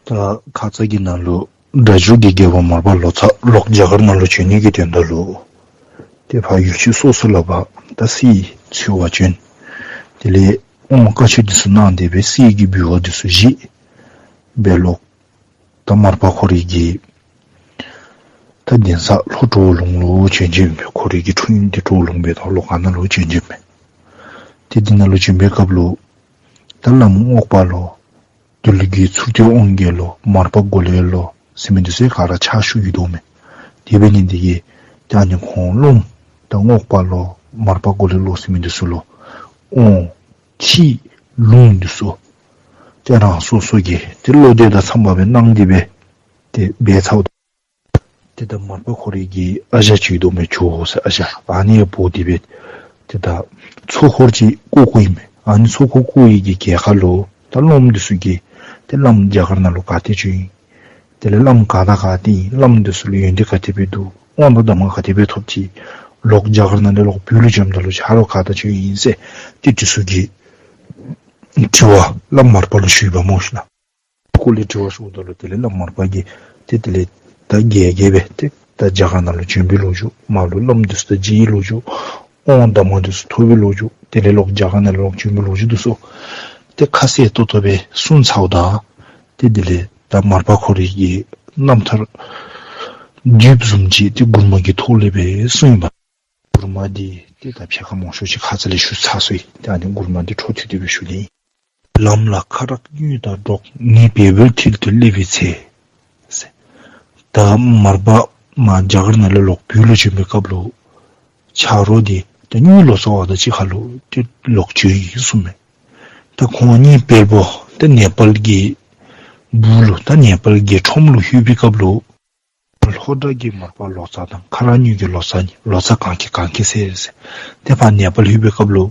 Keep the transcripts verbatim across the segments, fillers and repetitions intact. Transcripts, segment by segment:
ད་ཁ་ཙ་གི་ནང་ལུ་སྒྲ་སྒྱུར་གྱི་རྒྱལ་པོ་མར་པ་ལོ་ཙཱ་ལོག་རྒྱ་གར་ནང་ལུ་བྱོན་ནི་གི་དོན་དག་ལུ་ཏེ་ཕར་ཡུལ་ཕྱོགས་སོ་སོ་ལུ་ཕར་ད་སྲིད་འཚོལ་བར་བྱོན། དེ་ལས་དབང་བཀའ་ཆོས་འདི་ཚུ་གནང་སྟེ་སྦེ་སྲིད་ཀྱི་འབུལ་བ་འདི་ཚུ་བཞེས་སྦེ་ལོག་ད་མར་པ་ཁོ་རའི་གི་ད་གདན་ས་ལྷོ་གྲོ་ལུང་ལུ་བྱོན་བྱོནམ་མས། ཁོ་རའི་གི་འཁྲུངས་ཡུལ་འདི་གྲོ་ལུང་སྦེ་ད་ལོག་ཨ་ནཱ་ལུ་བྱོན་བྱོནམ་མས། ཏེ་འདི་ནང་ལུ་བྱོན་པའི་སྐབས་ལུ་ད་བླམ་རྔོག་པ་ལོ་གདུལ་དཀའི་ཚུར་སྟོན་དབང་རྒྱལ་ལོ་མར་པ་མགོ་ལེགས་ལོ་ཟེར་མི་འདི་ཚུ་ག་ར་ཕྱག་ཞུ་ཡི་དོ་མས། དེ་འབད་ནི་འདི་གིས་ད་ཨ་ནི་ཁོང་སློབམ་ད་རྔོག་པ་ལོ་མར་པ་མགོ་ལེགས་ལོ་ཟེར་མི་འདི་ཚུ་ལུ་དབང་ཁྲིད་ལུང་འདི་ཚུ་ཏེ་རང་སོ་སོ་གི་ཏེ་བློ་འདོད་དང་འཚམས་པ་སྦེ་གནང་སྟེ་སྦེ་ཏེ་འབད་ཚརཝ་ད་ཏེ་ད་མར་པ་ཁོ་རའི་གི་ཨ་ཞང་ཅིག་ཡོད་དོ་མས། ཇོ་བོ་ཟེར་ཨ་ཞང་། ཨ་ནི་འབོ་སྟེ་སྦེ་ཏེ་ད་ཚོགས་འཁོར་ཅིག་བསྐོར་བསྐོརཝ་ཨིན་མས། ཨ་ནི་ཚོགས་འཁོར་བསྐོར་བའི་གི་གྲལ་ཁར་ལུ་ད་སློབམ་འདི་ཚུ་གིས་ཏེ་བླམ་རྒྱ་གར་ནང་ལུ་ག་ཏེ་བྱོན་ཡི། དེ་ལས་བླམ་ག་དང་ག་ཏེ་ཨིན། བླམ་འདི་ཚུ་ལུ་ཡོན་ཏན་ག་དེ་སྦེ་འདུག། དབང་དང་གདམས་ངག་ག་དེ་སྦེ་ཐོབ་ཅི། ལོག་རྒྱ་གར་ནང་ལས་ལོག་བོད་ལུ་བྱོནམ་ད་ལུ་ཆ་རོགས་ག་དང་བྱོན་ཡི་ཟེར་ཏེ་འདི་ཚུ་གི་དྲི་བ་བླམ་མར་པ་ལུ་ཞུཝ་སྨོ་ཤིག་ལགས། སྐོར་ལས་དྲི་བ་ཞུཝ་ད་ལུ་དེ་ལས་བླམ་མར་པ་གིས་ཏེ་དེ་ལས་ད་རྒྱས་རྒྱསཔ་སྦེ་ཏེ་ད་རྒྱ་གར་ནང་ལུ་བྱོན་པའི་ལོ་རྒྱུས་མར་ལུ་བླམ་འདི་ཚུ་དང་མཇལ་བའི་ལོ་རྒྱུས་དབང་གདམས་ངག་འདི་ཚུ་ཐོབ་པའི་ལོ་རྒྱུས་དེ་ལས་ལོག་རྒྱ་གར་ནང་ལུ་ལོག་བྱོན་པའི་ལོ་རྒྱུས་འདི་ཚུ་ཏེ་ཁ་གསལ་ཏོག་ཏོ་སྦེ་གསུངས་ཚརཝ་ད་ཏེ་དེ་ལས་ད་མར་པ་ཁོ་རའི་གི་རྣམ་ཐར་བསྡུས་བཟུམ་ཅིག་ཏེ་མགུར་མ་གི་ཐོག་ལས་སྦེ་གསུངས་ཡི་པ། མགུར་མ་འདི་ཏེ་ད་ཕྱེད་ཀ་མང་ཤོས་ཅིག་ཁ་ཙ་ལས་ཞུ་ཚར་སོ་ཡི། ཏེ་ཨ་ནི་མགུར་མ་འདི་འཕྲོ་མཐུད་དེ་སྦེ་ཞུ་ནི། ལམ་ལ་ཁ་རག་དངུལ་དང་འགྲོགས། ངེད་བལ་པོའི་མཐིལ་དུ་སླེབས་པའི་ཚེ། ད་མར་པ་མར་རྒྱ་གར་ནང་ལས་ལོག་བོད་ལུ་བྱོན་པའི་སྐབས་ལུ་ཆ་རོགས་འདི་ད་དངུལ་ལོ་ཙཱ་བ་དང་གཅིག་ཁར་ལུ་ཏེ་ལོག་བྱོན་ཡི་གསུངམ་མས། ད་ཁོང་གཉིས་བལ་པོ་ཏེ་ནེ་པཱལ་གྱི་སྦུག་ལུ་ད་ནེ་པཱལ་གྱི་ཁྲོམ་ལུ་ལྷོད་པའི་སྐབས་ལུ་ལྷོ་བྲག་གི་མར་པ་ལོ་ཙཱ་དང་ཁ་རག་དངུལ་གྱི་ལོ་ཙཱ་གཉིས་ལོ་ཙཱ་གན་རྐྱལ་གན་རྐྱལ་ཟེར་ཟེར། ཏེ་ཕར་ནེ་པཱལ་ལྷོད་པའི་སྐབས་ལུ་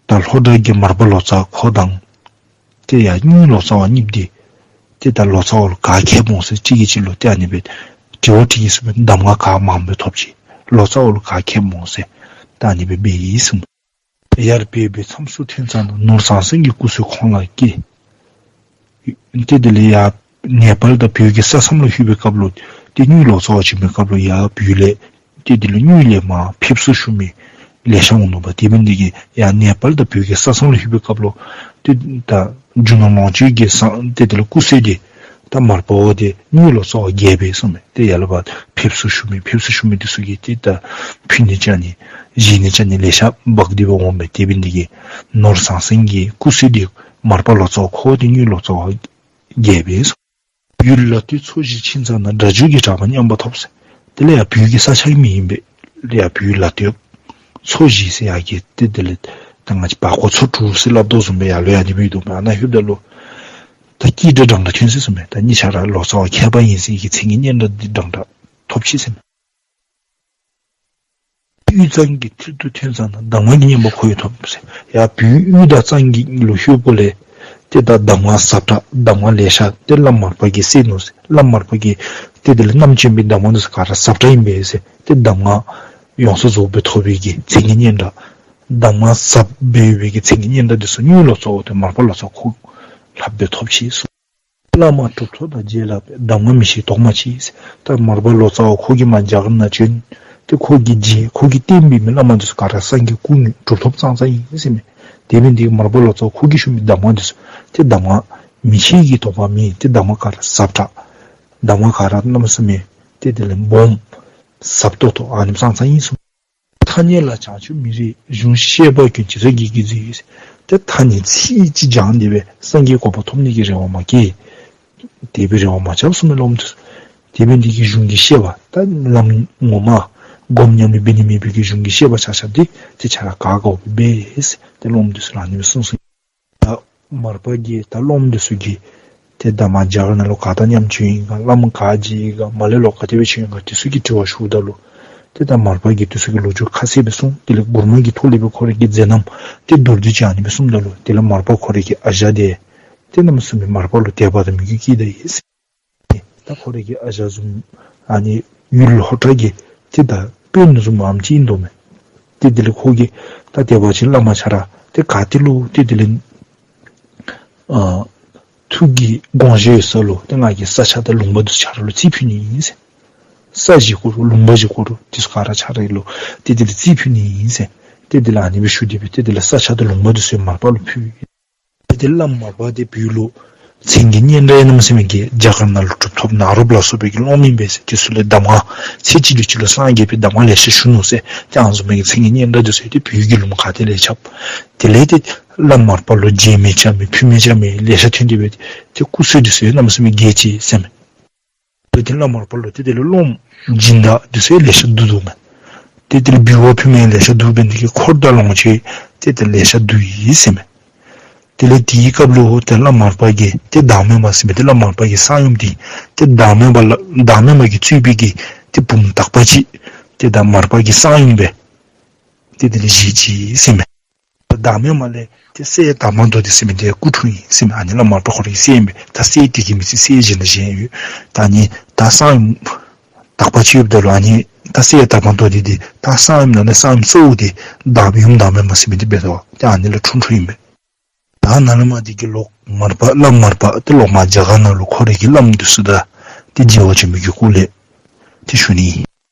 ད་ལྷོ་བྲག་གི་མར་པ་ལོ་ཙཱ་ཁོ་དང་ཏེ་ཡར་དངུལ་ལོ་ཙཱ་བ་གཉིས་འདི་ཏེ་ད་ལོ་ཙཱ་བ་ལུ་ག་མཁསཔ་འོང་ཟེར་གཅིག་གིས་གཅིག་ལུ་ཏེ་ཨ་ནི་སྦེ་དྲི་བ་དྲི་ཡི་གསུངམ་མས། གདམས་ངག་ག་མངམ་སྦེ་ཐོབ་ཅི། ལོ་ཙཱ་བ་ལུ་ག་མཁསཔ་འོང་ཟེར་ད་ཨ་ནི་སྦེ་འབད་ཡི་གསུངམ་མས། ཡར་བལ་པོའི་མཚམས་སུ་ཐོན་ཙ་ན། ནོར་ཟང་ཟིང་གི་སྐུ་སྲོག་ཁོང་ལ་སྐྱེས། ཏེ་དེ་ལས་ཡར་ནེ་པཱལ་དང་བོད་ཀྱི་ས་མཚམས་ལུ་ལྷོད་པའི་སྐབས་ལུ་ཏེ་དངུལ་ལོ་ཙཱ་བ་བྱོན་པའི་སྐབས་ལུ་ཡར་བོད་ལས་ཏེ་དེ་ལས་དངུལ་ལེན་པར་ཕེབས་བསུ་ཞུ་མི་ལེ་ཤ་འོང་ནུག་པ། དེ་འབད་ནི་དེ་གིས་ཡར་ནེ་པཱལ་དང་བོད་ཀྱི་ས་མཚམས་ལུ་ལྷོད་པའི་སྐབས་ལུ་ཏེ་ད་རྒྱུ་ནོར་ལོངས་སྤྱོད་ཀྱི་ས་ཏེ་དེ་ལས་སྐུ་སྲོག་འདི་ད་མར་པ་བ་འདི་དངུལ་ལོ་ཙཱ་བ་རྒྱལཔོ་སྦེ་གསུངམ་མས། ཏེ་ཡར་ལས་ཕར་ཕེབས་བསུ་ཞུ་མི་ཕེབས་བསུ་ཞུ་མི་འདི་ཚུ་གིས་ཏེ་ད་ཕུལ་ནི་བྱིན་ནི་བཞེས་ནི་བྱིན་ནི་ལེ་ཤ་འབག་སྟེ་སྦེ་འོངམ་མས། དེ་འབད་ནི་དེ་གིས་ནོར་ཟང་ཟིང་གི་སྐུ་སྲོག་འདི་མར་པ་ལོ་ཙཱ་བ་ཁོ་འདི་དངུལ་ལོ་ཙཱ་བ་རྒྱལཔོ་སྦེ་གསུངམ་མས། ཡུལ་ལ་སྟོད་མཚོ་བཞི་ཕྱིན་ཙ་ན། སྒྲ་སྒྱུར་གྱི་གྲགས་པ་མཉམ་པ་ཐོབ་ཟེར། དེ་ལས་ཡར་བོད་ཀྱི་ས་ཆ་གི་མིང་ཨིན་པས། ཡར་བོད་ལ་སྟོད་མཚོ་བཞི་ཟེར་ཡར་གྱི་ཏེ་དེ་ལས་ད་ང་བཅས་བར་སྐོར་མཚོ་དྲུག་ཟེར་སླབ་དོ་བཟུམ་སྦེ་ཡར་ལུ་ཡང་ཨ་ནི་སྦེ་འདུག་པ། ཨ་ནཱ་ལྷོདཔ་ད་ལུ་ད་སྐྱིད་སྒྲ་འདྲན་འདྲ་ཐོན་ཟེར་གསུངམ་མས། ད་ངེ་གཉིས་ཆ་ར་ལོ་ཙཱ་བ་མཁས་པ་ཨིན་ཟེར་གྱི་མཚན་གྱི་སྙན་གྲགས་འདི་འདྲན་འདྲ་ཐོབ་ཅི་ཟེར་མས། དབུས་གཙང་གི་མཐིལ་དུ་ཐོན་ཙ་ན། གདམས་ངག་གི་མཉམ་པ་ཁོ་ཡང་ཐོབ་ཟེར། ཡར་བོད་དབུས་དང་གཙང་གི་ལུ་ལྷོདཔ་ལས་ཏེ་ད་གདམས་ངག་ཟབ་དྲགས་གདམས་ངག་ལེ་ཤ་ཏེ་བླམ་མར་པ་གིས་གསན་ནུག་ཟེར། བླམ་མར་པ་གིས་ཏེ་དེ་ལས་བསྣམས་བྱོན་པའི་གདམས་ངག་འདི་ཚུ་ག་ར་ཟབ་དྲགས་ཨིན་པས་ཟེར། ཏེ་གདམས་ངག་ཡོངས་སུ་རྫོགསཔ་སྦེ་ཐོབ་པའི་གི་མཚན་གྱི་སྙན་གྲགས་གདམས་ངག་ཟབ་སྦེ་ཡོད་པའི་གི་མཚན་གྱི་སྙན་གྲགས་འདི་ཚུ་དངུལ་ལོ་ཙཱ་བ་ཏེ་མར་པ་ལོ་ཙཱ་བ་ཁོ་ལྷགཔ་སྦེ་ཐོབ་ཅི་གསུངས། བླ་མ་གྲུབ་ཐོབ་དང་མཇལ་ལ་ཕེབས། གདམས་ངག་མི་ཤེས་དོགས་མ་མཆིས་ཟེར། ད་མར་པ་ལོ་ཙཱ་བ་ཁོ་གིས་མར་རྒྱ་གར་ནང་བྱོན། ཏེ་ཁོ་གིས་མཇལ་ཁོ་གིས་བསྟན་པའི་མི་བླ་མ་འདི་ཚུ་ག་ར་སངས་རྒྱས་སྐུ་དངོས་གྲུབ་ཐོབ་ཙང་ཙང་ཨིན་ཟེར་མས། དེ་འབད་ནི་དེ་གིས་མར་པ་ལོ་ཙཱ་བ་ཁོ་གིས་ཞུ་མི་གདམས་ངག་འདི་ཚུ་ཏེ་གདམས་ངག་མི་ཤེས་ཀྱི་དོགས་པ་མེད། ཏེ་གདམས་ངག་ག་ར་ཟབ་དྲགས་གདམས་ངག་ག་ར་གནམ་མེད་ས་མེད་ཏེ་དེ་ལས་སྦོམ་ཟབ་ཏོག་ཏོ་ཨ་ནེམ་ཙང་ཙང་ཨིན་གསུངས། ཐ་སྙད་ལ་བྱང་ཆུབ་མི་རིགས་གཞུང་བཤད་པ་ཀུན་ཇི་ལྟར་བགྱིད་བགྱིད་མཛོད། ཏེ་ཐ་སྙད་ཚིག་གཅིག་སྦྱངས་ཏེ་སྦེ་སངས་རྒྱས་གོ་འཕང་ཐོབ་ནི་གི་རེ་བ་མ་བསྐྱེད། དེ་སྦེ་རེ་བ་མ་བཅགས་གསུངམ་མས་སློབམ་འདི་ཚུ། དེ་འབད་ནི་དེ་གིས་གཞུང་གི་བཤད་པ་ད་ལམ་ངོ་མ་སྒོམ་ཉམས་ལེན་འབད་ནི་མེད་པའི་གི་གཞུང་གི་བཤད་པ་ཆ་ཁྱབ་འདི་ཏེ་ཆ་ར་ག་དགའཝ་སྦེ་འབད་ཟེར་ཏེ་སློབམ་འདི་ཚུ་ལུ་ཨ་ནི་སྦེ་གསུངས་གསུངས། ད་མར་པ་གིས་ད་སློབམ་འདི་ཚུ་གིས་ཏེ་ད་མར་རྒྱ་གར་ནང་ལུ་ག་དང་མཉམ་བྱོན་ཡི་ག་བླམ་ག་མཇལ་ཡི་ག་མར་ལས་ལོག་ག་དེ་སྦེ་བྱོན་ཡི་ག་དེ་ཚུ་གི་དྲི་བ་ཞུཝ་ད་ལུ་ཏེ་ད་མར་པ་གིས་དེ་ཚུ་གི་ལོ་རྒྱུས་ཁ་གསལ་སྦེ་གསུངས། དེ་ལས་མགུར་མ་གི་ཐོག་ལས་སྦེ་ཁོ་རའི་གི་མཛད་རྣམ་ཏེ་མདོར་བསྡུས་ཅིག་ཨ་ནི་སྦེ་གསུངམ་ད་ལུ་དེ་ལས་མར་པ་ཁོ་རའི་གི་ཨ་ཞང་འདི་ཏེ་གནམ་མེད་ས་མེད་མར་པ་ལུ་དད་པ་དང་མོས་གུས་བསྐྱེད་ད་ཡི་ཟེར། ད་ཁོ་རའི་གི་ཨ་ཞང་བཟུམ་ཨ་ནི་ཡུལ་ལྷོ་བྲག་གི་ཏེ་ད་དཔོན་བཟུམ་ཨ་ནེམ་ཅིག་ཨིན་དོ་མས། ཏེ་དེ་ལས་ཁོ་གིས་ད་དད་པ་ཅན་བླ་མ་ཆ་ར་ཏེ་ག་ཏེ་ལུ་ཏེ་དེ་ལས་ཨ་ཐུགས་ སྤུ་གུ་དགོངས་བཞེད་ཡོད་ས་ལུ་ཏེ་ང་གིས་ས་ཆ་དང་ལུང་པ་འདི་ཚུ་ཆ་ར་ལུ་རྩིས་ཕུལ་ནི་ཨིན་ཟེར། ས་གཞི་ཁོ་ར་ལུང་པ་གཞི་ཁོ་ར་འདི་ཚུ་ག་ར་ཆ་ར་ལུ་ཏེ་དེ་ལས་རྩིས་ཕུལ་ནི་ཨིན་ཟེར། ཏེ་དེ་ལས་ཨ་ནི་སྦེ་ཞུ་སྟེ་སྦེ་ཏེ་དེ་ལས་ས་ཆ་དང་ལུང་པ་འདི་ཚུ་མར་པ་ལུ་ཕུལ། ཏེ་དེ་བླམ་མར་པ་དེ་བོད་ལུ་མཚན་གྱི་སྙན་གྲགས་གནམ་མེད་ས་མེད་ཀྱི་རྒྱ་གར་ནང་ལུ་གྲུབ་ཐོབ་ནཱ་རོ་པ་ལ་སོགས་པའི་གི་སློབ་མ་ཨིན་པས་ཟེར། དེ་ཚུ་ལས་གདམས་ངག་ཚེ་གཅིག་ལུས་གཅིག་ལུ་སངས་རྒྱས་པའི་གདམས་ངག་ལེ་ཤ་ཞུ་ནུག་ཟེར། ཏེ་ཨ་ནི་བཟུམ་མའི་གི་མཚན་གྱི་སྙན་གྲགས་འདི་ཚུ་ཏེ་བོད་ཀྱི་ལུངམ་ག་ཏེ་ལས་ཁྱབ། དེ་ལས་ཏེ་བླམ་མར་པ་ལུ་མཇལ་མི་བཅར་མི་ཕུལ་མི་བཅར་མི་ལེ་ཤ་ཐོན་ཏེ་སྦེ་ཏེ་སྐུ་ཚེ་འདི་ཚུ་ཡང་གནམ་མེད་ས་མེད་རྒྱས་ཅི་ཟེར་མས། ཏེ་དེ་བླམ་མར་པ་ལུ་ཏེ་དེ་ལས་སློབ་མ་སྦྱིན་བདག་འདི་ཚུ་ལེ་ཤ་བསྡུ་དོ་མས། ཏེ་དེ་ལས་འབུལ་བ་ཕུལ་མི་ལེ་ཤ་བསྡུ་འབད་ནི་དེ་གིས་འཁོར་དང་ལོངས་སྤྱོད་ཏེ་དེ་ལེ་ཤ་བསྡུ་ཡི་ཟེར་མས། དེ་ལས་དེའི་སྐབས་ལུ་ཏེ་བླམ་མར་པ་གིས་ཏེ་བདག་མེད་མ་ཟེར་མི་ཏེ་བླམ་མར་པ་གི་གསང་ཡུམ་འདི་ཏེ་བདག་མེད་མ་ལ་བདག་མེད་མ་གིས་གཙོས་པའི་གི་ཏེ་བུམོ་དག་པ་ཅིག་ཏེ་ད་མར་པ་གི་གསང་ཡུམ་སྦེ་ཏེ་དེ་ལས་བཞེས་ཅི་ཟེར་མས། བདག་མེད་མ་ལས་ཏེ་སྲས་དར་མ་མདོ་སྡེ་ཟེར་མི་འདི་སྐུ་འཁྲུངས་ཡི་ཟེར་མས། ཨ་ནི་བླམ་མར་པ་ཁོ་རའི་སྲས་ཨིན་པས། ད་སྲས་དེ་གིས་མི་ཚད་སྲས་གཞན་དང་གཞན་ཡོད། ད་ཨ་ནི་ད་གསང་ཡུམ་དག་པ་ཅིག་ཡོདཔ་ད་ལུ་ཨ་ནི་ད་སྲས་དར་མ་མདོ་སྡེ་འདི་ད་གསང་ཡུམ་ནང་ལས་གསང་ཡུམ་གཙོ་བོ་འདི་བདག་ཡུམ་བདག་མེད་མ་ཟེར་མི་འདི་འབད་དོ། ཏེ་ཨ་ནི་ལས་འཁྲུངས་འཁྲུངསམ་ཨིན་པས། ད་ནཱ་ལས་མར་འདི་གི་ལོག་མར་པ་བླམ་མར་པ་ཏེ་ལོག་མར་རྒྱ་གར་ནང་ལུ་ཁོ་རའི་གི་བླམ་འདི་ཚུ་དང་ཏེ་མཇལ་བར་བྱོན་མི་གི་སྐོར་ལས་ཏེ་ཞུ་ནི།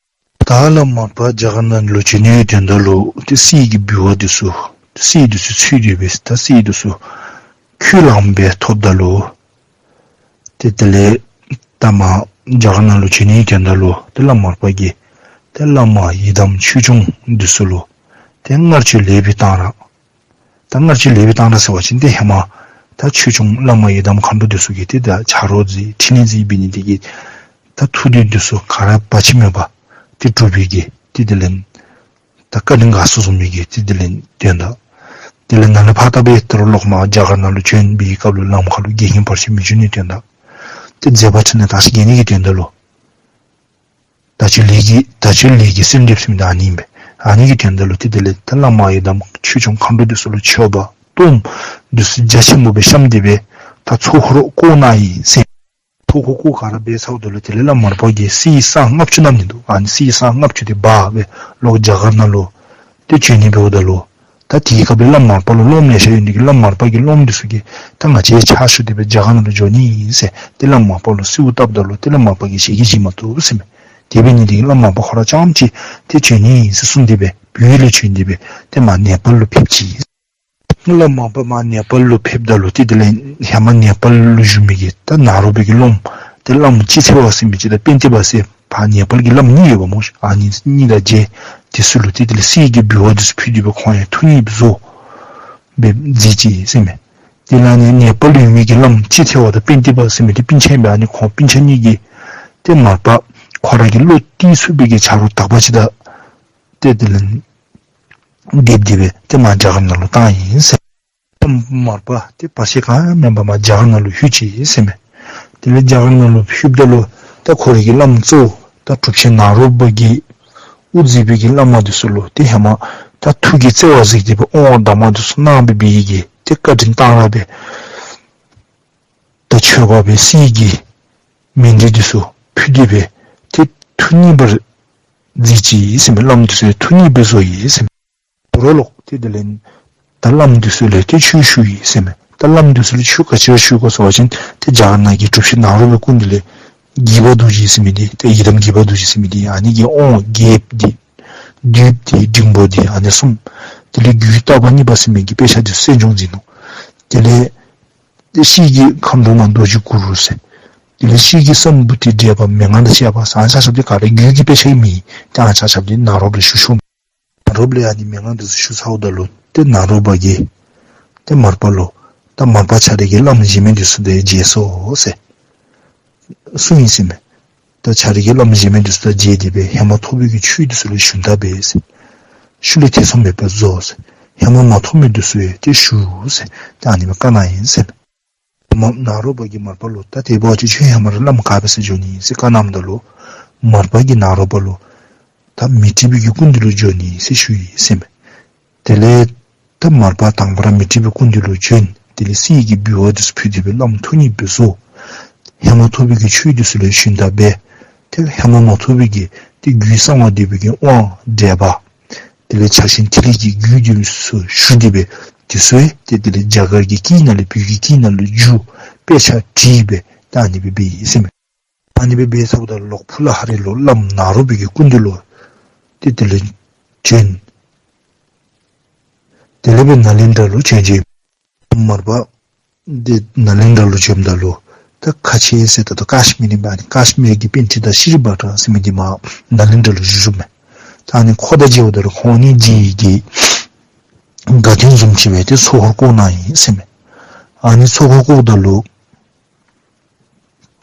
ད་བླམ་མར་པ་རྒྱ་གར་ནང་ལུ་བྱོན་ནིའི་དོན་དག་ལུ་ཏེ་གསེར་གྱི་འབུལ་བ་འདི་ཚུ་ཏེ་གསེར་འདི་ཚུ་འཚོལ་ཏེ་སྦེ་ད་གསེར་འདི་ཚུ་ཁོ་ལངམ་སྦེ་ཐོབ་ད་ལུ་ཏེ་དེ་ལས་ད་མར་རྒྱ་གར་ནང་ལུ་བྱོན་ནིའི་དོན་དག་ལུ་ཏེ་བླམ་མར་པ་གིས་ཏེ་བླ་མ་ཡི་དམ་ཆོས་སྐྱོང་འདི་ཚུ་ལུ་ཏེ་མངར་བཅུད་ལེགས་པའི་གཏང་རག། ད་མངར་བཅུད་ལེགས་པའི་གཏང་རག་ཟེར་བ་ཅིན་ཏེ་ཧེ་མ་ད་ཆོས་སྐྱོང་བླ་མ་ཡི་དམ་མཁའ་འགྲོ་འདི་ཚུ་གིས་ཏེ་ད་ཆ་རོགས་མཛད་ཕྲིན་ལས་མཛད་འབད་ནི་དེ་གིས་ད་ཐུགས་འདོད་འདི་ཚུ་ག་ར་བར་ཆད་མེད་པར་ཏེ་འགྲུབ་པའི་གི་ཏེ་དེ་ལས་ད་བཀའ་དྲིན་དགའ་ཚོར་བཟུམ་མའི་གི་ཏེ་དེ་ལས་དོན་དག། དེ་ལས་ནཱ་ལས་ཕར་ད་འབད་ད་རུང་ལོག་མར་རྒྱ་གར་ནང་ལུ་བྱོན་པའི་སྐབས་ལུ་ལམ་ཁ་ལུ་འགལ་རྐྱེན་བར་ཆད་མི་འབྱུང་ནིའི་དོན་དག། ཏེ་མཛད་པ་ཆ་ནས་དར་ཞིང་རྒྱས་ནི་གི་དོན་དག་ལུ། དར་ལྕོག་ལས་ཀྱི་དར་ལྕོག་ལས་ཀྱི་གསོལ་འདེབས་ཟེར་མི་འདི་ཨ་ནི་ཨིན་པས། ཨ་ནི་གི་དོན་དག་ལུ་ཏེ་དེ་ལས་ད་བླ་མ་ཡི་དམ་ཆོས་སྐྱོང་མཁའ་འགྲོ་འདི་ཚུ་ལུ་མཆོད་པ་གཏོརམ་འདི་ཚུ་རྒྱ་ཆེན་པོ་སྦེ་བཤམས་ཏེ་སྦེ་ད་ཚོགས་འཁོར་བསྐོར་གནང་ཡི་ཟེར། ཚོགས་འཁོར་བསྐོར་ག་ར་འབད་ཚརཝ་ད་ལུ་དེ་ལས་བླམ་མར་པ་གིས་གསེར་སྲང་ལྔ་བཅུ་བསྣམས་ནི་འདུག། ཨ་ནི་གསེར་སྲང་ལྔ་བཅུ་དེ་འབག་སྦེ་ལོག་རྒྱ་གར་ནང་ལུ་ཏེ་བྱོན་ནི་འབདཝ་ད་ལུ་ད་དེའི་སྐབས་ལས་བླམ་མར་པ་ལུ་སློབ་མ་ལེ་ཤ་ཡོད་ནི་དེ་གིས་བླམ་མར་པ་གི་སློབ་མ་འདི་ཚུ་གིས་ད་ང་བཅས་ཕྱག་ཞུ་སྟེ་སྦེ་རྒྱ་གར་ནང་ལུ་འགྱོ་ནི་ཨིན་ཟེར་ཏེ་བླམ་མར་པ་ལུ་གསོལཝ་བཏབ་ད་ལུ་ཏེ་བླམ་མར་པ་གིས་ཞལ་གྱིས་བཞེས་མ་བཏུབ་ཟེར་མས། དེ་འབད་ནི་དེ་གིས་བླམ་མར་པ་ཁོ་ར་རྐྱངམ་གཅིག་ཏེ་བྱོན་ནི་ཨིན་ཟེར་གསུངས་ཏེ་སྦེ་བོད་ལས་བྱོན་ཏེ་སྦེ་ཏེ་མར་ནེ་པཱལ་ལུ་ཕེབས་ཅི། བླམ་མར་པ་མར་ནེ་པཱལ་ལུ་ཕེབས་ད་ལུ་ཏེ་དེ་ལས་ཧེ་མ་ནེ་པཱལ་ལུ་བཞུགས་མི་གི་ད་ནཱ་རོ་པའི་གི་སློབ་མ་ཏེ་བླམ་སྤྱི་ཐེར་པ་ཟེར་མི་ཅིག་དང་པེན་ཏི་པ་ཟེར་ཕར་ནེ་པཱལ་གྱི་བླམ་གཉིས་ཡོདཔ་སྨོ། ཨ་ནི་གཉིས་དང་མཇལ། དེ་ཚུ་ལུ་ཏེ་དེ་ལས་གསེར་གྱི་འབུལ་བ་འདི་ཚུ་ཕུལ་ཏེ་སྦེ་ཁོང་ཡང་ཐུགས་མཉེས་པའི་བཟོ་སྦེ་མཛད་ཅི་ཟེར་མས། དེ་ལས་ཨ་ནི་ནེ་པཱལ་ལུ་ཡོད་མི་གི་བླམ་སྤྱི་ཐེར་པ་དང་པེན་ཏི་པ་ཟེར་མི་འདི་སྤུན་ཆ་ཨིན་པས། ཨ་ནི་ཁོང་སྤུན་ཆ་གཉིས་ཀྱིས་ཏེ་མར་པ་ཁོ་ར་གི་བློ་གཏད་ཚུགས་པའི་གི་ཆ་རོགས་དག་པ་ཅིག་དང་ཏེ་དེ་ལས་སྡེབ་སྟེ་སྦེ་ཏེ་མར་རྒྱ་གར་ནང་ལུ་བཏང་ཡི་ཟེར། མར་པ་ཏེ་བར་ཆད་ག་ཡང་མེད་པར་མར་རྒྱ་གར་ནང་ལུ་ལྷོད་ཅི་ཟེར་མས། དེ་ལས་རྒྱ་གར་ནང་ལུ་ལྷོདཔ་ད་ལུ་ད་ཁོ་རའི་གི་བླམ་གཙོ་བོ་ད་གྲུབ་ཆེན་ནཱ་རོ་པ་གིས་དབུ་མཛད་པའི་གི་བླ་མ་འདི་ཚུ་ལུ་ཏེ་ཧེ་མ་ད་ཐུགས་ཀྱི་བརྩེ་བ་གཟིགས་ཏེ་སྦེ་དབང་བ་གདམས་ངག་འདི་ཚུ་གནང་སྦེ་འབད་ཡི་གི་ཏེ་བཀའ་དྲིན་གཏང་རག་སྦེ་ད་མཆོད་པ་སྦེ་གསེར་གྱི་མཎྜལ་འདི་ཚུ་ཕུལ་ཏེ་སྦེ་ཏེ་ཐུགས་མཉེས་པར་མཛད་ཅི་ཟེར་མས། བླམ་འདི་ཚུ་ཡང་ཐུགས་མཉེས་པར་བཟོ་ཡི་ཟེར་མས། དོ་རུང་ལོག་ཏེ་དེ་ལས་ད་བླམ་འདི་ཚུ་ལུ་ཏེ་ཆོས་ཞུ་ཡི་ཟེར་མས། ད་བླམ་འདི་ཚུ་ལུ་ཆོས་ག་ཅི་ར་ཞུ་དགོ་ཟེར་བ་ཅིན་ཏེ་རྒྱ་གར་ནང་གི་གྲུབ་ཆེན་ནཱ་རོ་པའི་སྐུ་མདུན་ལས་དགྱེས་པ་རྡོ་རྗེ་ཟེར་མི་འདི་ཏེ་ཡི་དམ་དགྱེས་པ་རྡོ་རྗེ་ཟེར་མི་འདི་ཨ་ནི་གི་དབང་རྒྱས་པ་འདི་བསྡུས་པ་འདི་འབྲིང་པོ་འདི་ཨ་ནི་གསུམ། དེ་ལས་རྒྱུད་བརྟག་པ་གཉིས་པ་ཟེར་མི་གི་དཔེ་ཆ་འདི་གསན་སྦྱོང་མཛད་ནུག། དེ་ལས་ཏེ་ཤེལ་གྱི་མཁའ་འགྲོ་མ་རྡོ་རྗེ་གུ་རུ་ཟེར། དེ་ལས་ཤེལ་གྱི་སམ་བུ་ཏི་བགྲེས་པ་མན་ངག་དང་བཅས་པ་ཟེར་ཨ་ནི་ཆ་ཁྱབ་འདི་ག་ར་རྒྱུད་ཀྱི་དཔེ་ཆ་ཨིན་མས། ཏེ་ཨ་ནི་ཆ་ཁྱབ་འདི་ནཱ་རོ་པ་ལུ་ཞུ་ཞུཝ་མས། ནཱ་རོ་པ་ལས་ཨ་ནི་མན་ངག་འདི་ཚུ་ཞུ་ཚརཝ་ད་ལུ་ཏེ་ནཱ་རོ་པ་གིས་ཏེ་མར་པ་ལུ་ད་མར་པ་ཁྱོད་རའི་གི་བླམ་གཞན་མི་འདི་ཚུ་དང་མཇལ་སོང་ཟེར་གསུངས་ཡི་ཟེར་མས། ད་ཁྱོད་རའི་གི་བླམ་གཞན་མི་འདི་ཚུ་དང་མཇལ་ཏེ་སྦེ་ཧེ་མ་ཐོབ་པའི་གི་ཆོས་འདི་ཚུ་ལུ་ཞུན་དག་འབད་ཟེར། ཤུལ་ལས་ཐེ་ཚོམ་མེད་པར་བཟོ་ཟེར། ཧེ་མ་མ་ཐོབ་མི་འདི་ཚུ་ཡང་ཏེ་ཞུ་ཟེར། ཏེ་ཨ་ནི་སྦེ་བཀའ་གནང་ཡི་ཟེར་མས། མ་ནཱ་རོ་པ་གིས་མར་པ་ལུ་ད་དེ་འབད་བ་ཅིན་ཁྱོད་ཧེ་མ་ར་བླམ་ག་འབད་སར་འགྱོ་ནི་ཟེར་བཀའ་གནངམ་ད་ལུ་མར་པ་གིས་ནཱ་རོ་པ་ལུ་ད་མཻ་ཏྲི་པའི་གི་སྐུ་མདུན་ལུ་འགྱོ་ནི་ཟེར་ཞུ་ཡི་ཟེར་མས། དེ་ལས་ད་མར་པ་དང་པ་ར་མཻ་ཏྲི་པའི་སྐུ་མདུན་ལུ་བྱོན། དེ་ལས་གསེར་གྱི་འབུལ་བ་འདི་ཚུ་ཕུལ་ཏེ་སྦེ་བླམ་ཐུགས་མཉེས་པར་བཟོ། ཧེ་མ་ཐོབ་པའི་གི་ཆོས་འདི་ཚུ་ལུ་ཞུན་དག་འབད། ཏེ་ཧེ་མ་མ་ཐོབ་པའི་གི་ཏེ་རྒྱུད་གསང་བ་འདུས་པའི་གི་དབང་བགྲེས་པ། དེ་ལས་ཕྱག་ཆེན་ཐིག་ལེ་གི་རྒྱུད་འདི་ཚུ་ཞུ་སྟེ་སྦེ་དེ་ཚུ་ཡང་ཏེ་དེ་ལས་རྒྱ་གར་གྱི་སྐད་ནང་ལས་བོད་ཀྱི་སྐད་ནང་ལུ་བསྒྱུར་ དཔེ་ཆ་བྲིས་སྦེ་ད་ཨ་ནི་སྦེ་འབད་ཡི་ཟེར་མས། ཨ་ནི་སྦེ་འབད་ཚརཝ་ད་ལོག་ཕུ་ལ་ཧ་རི་ལུ་བླམ་ནཱ་རོ་པའི་གི་སྐུ་མདུན་ལུ་ཏེ་དེ་ལས་བྱོན། དེ་ལས་སྦེ་ནཱ་ལེནྡྲ་ལུ་བྱོན་བྱོནམ་མར་པ་འདི་ནཱ་ལེནྡྲ་ལུ་བྱོནམ་ད་ལུ་ད་ཁ་ཆེ་ཟེར་ད་ལྟོ་ཀ་ཤི་མིར་ཨིན་པས། ཨ་ནི་ཀ་ཤི་མིར་གྱི་པཎྜི་ཏ་ཤྲཱི་བྷ་དྲ་ཟེར་མི་འདི་མར་ནཱ་ལེནྡྲ་ལུ་བཞུགས་བཞུགསཔ་མས། ད་ཨ་ནི་ཁོ་དང་མཇལཝ་ད་ལུ་ཁོང་གཉིས་མཇལ་ཡི་གི་དགའ་སྟོན་བཟུམ་ཅིག་སྦེ་ཏེ་ཚོགས་འཁོར་བསྐོར་གནང་ཡི་ཟེར་མས། ཨ་ནི་ཚོགས་འཁོར་བསྐོརཝ་ད་ལུ་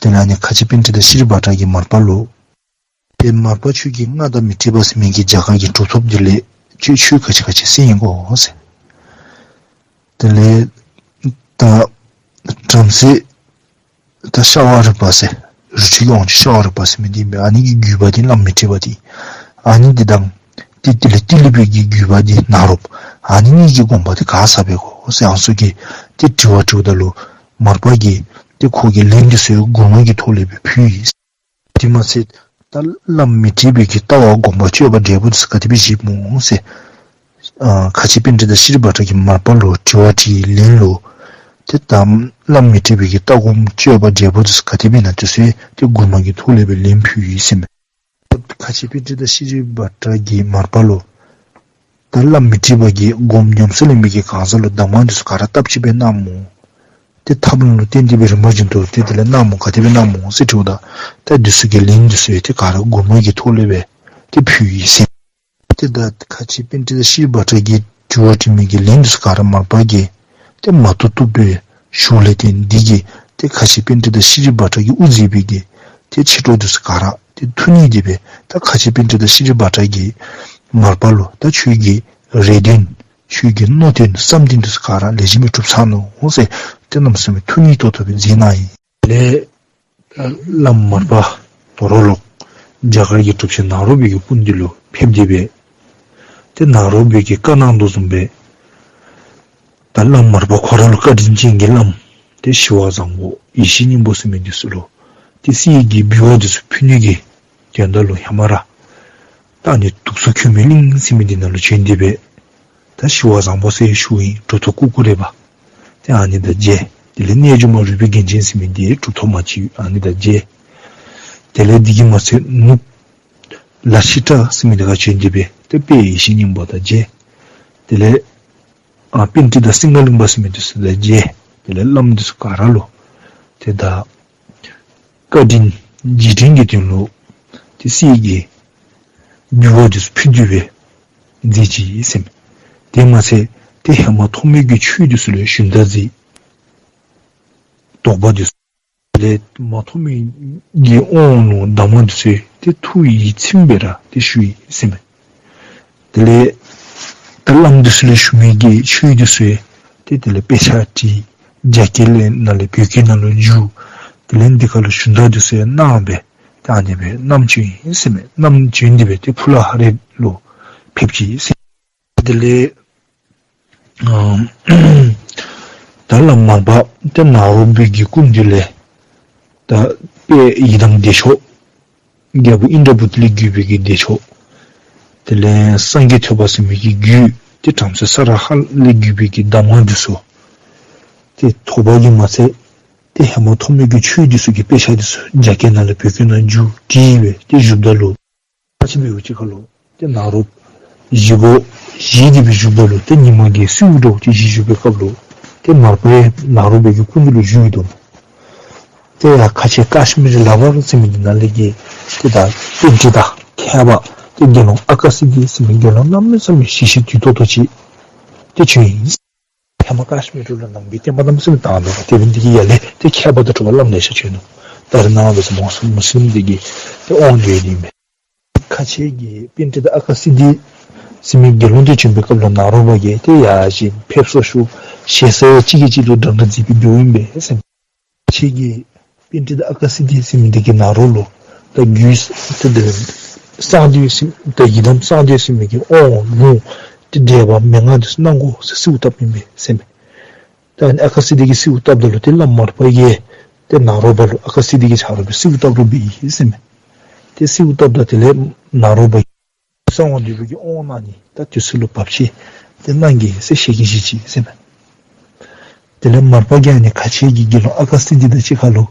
དེ་ལས་ཨ་ནི་ཁ་ཆེ་པཎྜི་ཏ་ཤྲཱི་བྷ་དྲ་གིས་མར་པ་ལུ་ཏེ་མར་པ་ཁྱོད་ཀྱིས་མངའ་བདག་མཻ་ཏྲི་པ་ཟེར་མི་གི་རྒྱ་གར་གྱི་གྲུབ་ཐོབ་འདི་ལས་ཁྱོད་ཆོས་ག་ཅི་ག་ཅི་གསན་ཡི་གོ་ཟེར། དེ་ལས་ད་བྲམ་ཟེ་ད་ཤ་བ་རི་པ་ཟེར་རི་ཁྲོད་ཀྱི་དབང་ཕྱུག་ཤ་བ་རི་པ་ཟེར་མི་འདི་ཨིན་པས། ཨ་ནི་གི་བརྒྱུད་པ་འདི་བླམ་མཻ་ཏྲི་པ་འདི་ཨ་ནི་འདི་དང་ཏེ་དེ་ལས་ཏི་ལི་པའི་གི་བརྒྱུད་པ་འདི་ནཱ་རོ་པ་ཨ་ནི་གཉིས་ཀྱི་དགོངས་པ་འདི་ག་ཟེར་སྦེ་གོ་ཟེར་ཨ་ནི་ཚུ་གི་ཏེ་དྲི་བ་དྲིཝ་ད་ལུ་མར་པ་གིས་ཏེ་ཁོ་གི་ལན་འདི་ཚུ་མགུར་མ་གི་ཐོག་ལས་སྦེ་ཕུལ་ཡི། དེ་མ་ཚད་ད་བླམ་མཻ་ཏྲི་པའི་གི་ལྟ་བ་སྒོམ་པ་སྤྱོད་པ་འབྲས་བུ་འདི་ཚུ་ག་དེ་སྦེ་བཞེསཔ་སྨོ་ཟེར། ཨ་ཁ་ཆེ་པཎྜི་ཏ་ཤྲཱི་བྷ་དྲ་གིས་མར་པ་ལུ་དྲི་བ་དྲིས་ལན་ལུ་ཏེ་ད་བླམ་མཻ་ཏྲི་པའི་གི་ལྟ་སྒོམ་སྤྱོད་པ་འབྲས་བུ་འདི་ཚུ་ག་དེ་སྦེ་ཨིན་ན་འདི་ཚུ་ཏེ་མགུར་མ་གི་ཐོག་ལས་སྦེ་ལན་ཕུལ་ཡི་ཟེར་མས། ཁ་ཆེ་པཎྜི་ཏ་ཤྲཱི་བྷ་དྲ་གིས་མར་པ་ལུ་ད་བླམ་མཻ་ཏྲི་པ་གིས་སྒོམ་ཉམས་སུ་ལེན་མི་གི་གང་ཟག་ལུ་གདམས་ངག་འདི་ཚུ་ག་ར་སྟབས་གཅིག་སྦེ་གནངམ་སྨོ། ཏེ་ཐབས་ལམ་ལུ་བརྟེན་ཏེ་སྦེ་རིམ་པ་བཞིན་དུ་ཏེ་དེ་ལས་གནངམ་སྨོ། ག་དེ་སྦེ་གནངམ་སྨོ་ཟེར་དྲིཝ་ད་ད་འདི་ཚུ་གི་ལན་འདི་ཚུ་ཡང་ཏེ་ག་ར་མགུར་མ་གི་ཐོག་ལས་སྦེ་ཏེ་ཕུལ་ཡི་ཟེར། ཏེ་ད་ཁ་ཆེ་པཎྜི་ཏ་ཤྲཱི་བྷ་དྲ་གིས་དྲི་བ་དྲི་མི་གི་ལན་འདི་ཚུ་ག་ར་མར་པ་གིས་ཏེ་མ་བཏུབ་བཏུབ་སྦེ་ཞུཝ་ལས་བརྟེན་འདི་གིས་ཏེ་ཁ་ཆེ་པཎྜི་ཏ་ཤྲཱི་བྷ་དྲ་གིས་དབུ་མཛད་པའི་གི་ཏེ་མཆེད་གྲོགས་འདི་ཚུ་ག་ར་ཏེ་ཐུགས་མཉེས་ཏེ་སྦེ་ད་ཁ་ཆེ་པཎྜི་ཏ་ཤྲཱི་བྷ་དྲ་གིས་མར་པ་ལུ་ད་ཁྱོད་ཀྱི་རེ་འདུན་ཁྱོད་ཀྱི་མནོ་དོན་བསམ་དོན་འདི་ཚུ་ག་ར་ལེགས་ཤོམ་སྦེ་གྲུབ་ཚར་ནུག་ཟེར་ཏེ་གནམ་མེད་ས་མེད་ཐུགས་མཉེས་ཏོག་ཏོ་སྦེ་མཛད་གནང་ཡི། དེ་ལས་བླམ་མར་པ་དོ་རུང་ལོག་རྒྱ་གར་གྱི་གྲུབ་ཆེན་ནཱ་རོ་པའི་གི་སྐུ་མདུན་ལུ་ཕེབས་ཏེ་སྦེ་ཏེ་ནཱ་རོ་པའི་གི་བཀའ་གནང་དོ་བཟུམ་སྦེ་ད་བླམ་མར་པ་ཁོ་ར་ལུ་བཀའ་དྲིན་ཅན་གྱི་བླམ་ཏེ་ཞི་བ་བཟང་པོ་ཡེ་ཤེས་སྙིང་པོ་ཟེར་མི་འདི་ཚུ་ལུ་ཏེ་གསེར་གྱི་འབུལ་བ་འདི་ཚུ་ཕུལ་ནི་གི་དོན་དག་ལུ་ཧེ་མ་ར་ད་ཨ་ནི་དུག་མཚོ་ཁོལ་མའི་གླིང་ཟེར་མི་འདི་ནང་ལུ་བྱོན་ཏེ་སྦེ་ད་ཞི་བ་བཟང་པོ་ཟེར་ཞུཝ་ཨིན། གྲུབ་ཐོབ་ཀུ་ཀུ་རེ་པ་ཏེ་ཨ་ནི་དང་མཇལ། དེ་ལས་རྣལ་འབྱོར་མ་རུས་པའི་རྒྱན་ཅན་ཟེར་མི་འདི་གྲུབ་ཐོབ་མ་གཅིག་ཨ་ནི་དང་མཇལ། དེ་ལས་འདི་གིས་མ་ཚད་ནུབ་ལ་ཤི་ཏྲ་ཟེར་མི་འདི་ཁར་བྱོན་ཏེ་སྦེ་ཏེ་དཔལ་ཡེ་ཤེས་སྙིང་པོ་དང་མཇལ། དེ་ལས་ཨ་པཎྜི་ཏ་སིང་ག་ལིང་པ་ཟེར་མི་འདི་ཚུ་དང་མཇལ། དེ་ལས་བླམ་འདི་ཚུ་ག་ར་ལུ་ཏེ་ད་བཀའ་དྲིན་རྗེས་དྲན་གྱི་དོན་ལུ་ཏེ་གསེར་གྱི་འབུལ་བ་འདི་ཚུ་ཕུལ་ཏེ་སྦེ་མཛད་ཅི་ཟེར་མས། དེ་མ་ཚད་ཏེ་ཧེ་མ་ཐོགས་མེད་ཀྱི་ཆོས་འདི་ཚུ་ལུ་ཞུན་དག་མཛད། དོགས་པ་འདི་ཚུ་ལས་མ་ཐོགས་མེད་ཀྱི་དབང་ལུ་གདམས་ངག་འདི་ཚུ་ཏེ་ཐུགས་ཡིད་ཚིམ་སྦེ་ར་ཏེ་ཞུ་ཡི་ཟེར་མས། དེ་ལས་ད་བླམ་འདི་ཚུ་ལས་ཞུ་མི་གི་ཆོས་འདི་ཚུ་ཏེ་དེ་ལས་དཔེ་ཆ་བྲིས། རྒྱ་སྐད་ལས་ནང་ལས་བོད་སྐད་ནང་ལུ་བསྒྱུར། དེ་ལས་འདི་ཁར་ལུ་ཞུན་དག་འདི་ཚུ་གནང་སྦེ་ད་ཨ་ནི་སྦེ་བསྣམས་བྱོན་ཡི་ཟེར་མས། བསྣམས་བྱོན་ཏེ་སྦེ་ཏེ་ཕུ་ལ་ཧ་རི་ལུ་ཕེབས་ཅི་ཟེར། དེ་ལས་ཨ་ད་བླམ་མར་པ་ཏེ་ནཱ་རོ་པའི་གི་སྐུ་མདུན་ལས་ད་དཔལ་ཡི་དམ་བདེ་མཆོག་རྒྱལ་པོ་ཨིནྡྲ་བྷུ་ཏི་ལས་བརྒྱུད་པའི་གི་བདེ་མཆོག། དེ་ལས་སངས་རྒྱས་ཐོས་པ་ཟེར་མི་གི་རྒྱུད་ཏེ་བྲམ་ཟེ་ས་ར་ཧ་ལས་བརྒྱུད་པའི་གི་གདམས་ངག་འདི་ཚུ་ཏེ་ཐོབ་པ་གིས་མ་ཚད་ཏེ་ཧེ་མ་ཐོགས་མེད་ཀྱི་ཆོས་འདི་ཚུ་གི་དཔེ་ཆ་འདི་ཚུ་རྒྱ་སྐད་ནང་ལས་བོད་སྐད་ནང་བསྒྱུར་བྲིས་སྦེ་ཏེ་བཞུགསཔ་ད་ལུ་ཕར་ཕྱིན་པའི་ཡུལ་ཅིག་ཁར་ལུ་ཏེ་ནཱ་རོ་བཞེས་སྒོ་བཞེས་ཏེ་སྦེ་བཞུགསཔ་ད་ལུ་ཏེ་ཉི་མ་གི་སེརཝ་འདྲཝ་ཅིག་བཞེས་བཞུགས་པའི་སྐབས་ལུ་ཏེ་མར་པ་ཡང་ནཱ་རོ་པའི་གི་སྐུ་མདུན་ལུ་བཞུགས་ཡི་དོ་མས། ཏེ་ཡར་ཁ་ཆེ་ཀཱཤ་མིར་ལ་བར་ཟེར་མི་འདི་ནང་ལས་ཀྱི་ཏེ་ད་པཎྜི་ཏ་མཁས་པ་ཏེ་དགེ་སློང་ཨ་ཀ་སིདྡྷི་ཟེར་མི་དགེ་སློང་གནམ་མེད་ས་མེད་ཞི་ཞི་དུལ་ཏོག་ཏོ་ཅིག་ཏེ་བྱོན་ཡི། ཧེ་མ་ཀཱཤ་མིར་ལུ་ནང་པའི་བསྟན་པ་གནམ་མེད་ས་མེད་དར་ནུག། དེ་འབདཝ་ད་དེ་གི་ཡར་ལས་ཏེ་མཁས་པ་དང་གྲུབ་པ་བླམ་ལེ་ཤ་བྱོན་ནུག། ད་རེས་ནངས་པ་འབད་བ་ཅིན་མུ་སི་ལིམ་འདི་གི་ཏེ་དབང་ལུ་ཡོད་ནི་ཨིན་མས། ཁ་ཆེ་གི་པཎྜི་ཏ་ཨ་ཀ་སིདྡྷི་ཟེར་མི་དགེ་སློང་འདི་བྱོན་པའི་སྐབས་ལུ་ནཱ་རོ་པ་གིས་ཏེ་ཡར་བཞེངས་ཕེབས་བསུ་ཞུ། ཞེ་ས་ཡང་གཅིག་གིས་གཅིག་ལུ་འདྲན་འདྲ་མཛད་པའི་འདུག་ཨིན་པས་ཟེར། ཁ་ཆེ་གི་པཎྜི་ཏ་ཨ་ཀ་སིདྡྷི་ཟེར་མི་འདི་གིས་ནཱ་རོ་ལུ་ད་རྒྱུད་ཏེ་ད་གསང་འདུས་ཟེར་ད་ཡི་དམ་གསང་འདུས་ཟེར་མི་གི་དབང་ལུང་ཏེ་འགྲེལ་པ་མན་ངག་འདི་ཚུ་གནང་དགོ་ཟེར་གསོལཝ་བཏབ་ཨིན་པས་ཟེར་མས། ད་ཨ་ཀ་སིདྡྷི་གིས་གསོལཝ་བཏབ་ད་ལུ་ཏེ་བླམ་མར་པ་གིས་ཏེ་ནཱ་རོ་པ་ལུ་ཨ་ཀ་སིདྡྷི་གི་ཆ་རོགས་སྦེ་གསོལཝ་བཏབ་རོགས་འབད་ཡི་ཟེར་མས། ཏེ་གསོལཝ་བཏབ་ད་དེ་ལས་ནཱ་རོ་པ་གསང་བ་འདུས་པའི་གི་དབང་གནང་ནི་ད་དུས་ཚོད་ལུ་བབས་ཅི། ཏེ་གནང་གེ་ཟེར་ཞལ་གྱིས་བཞེས་ཅི་ཟེར་མས། དེ་ལས་མར་པ་གིས་ཨ་ནི་ཁ་ཆེ་གི་དགེ་སློང་ཨ་ཀ་སིདྡྷི་དང་གཅིག་ཁར་ལུ་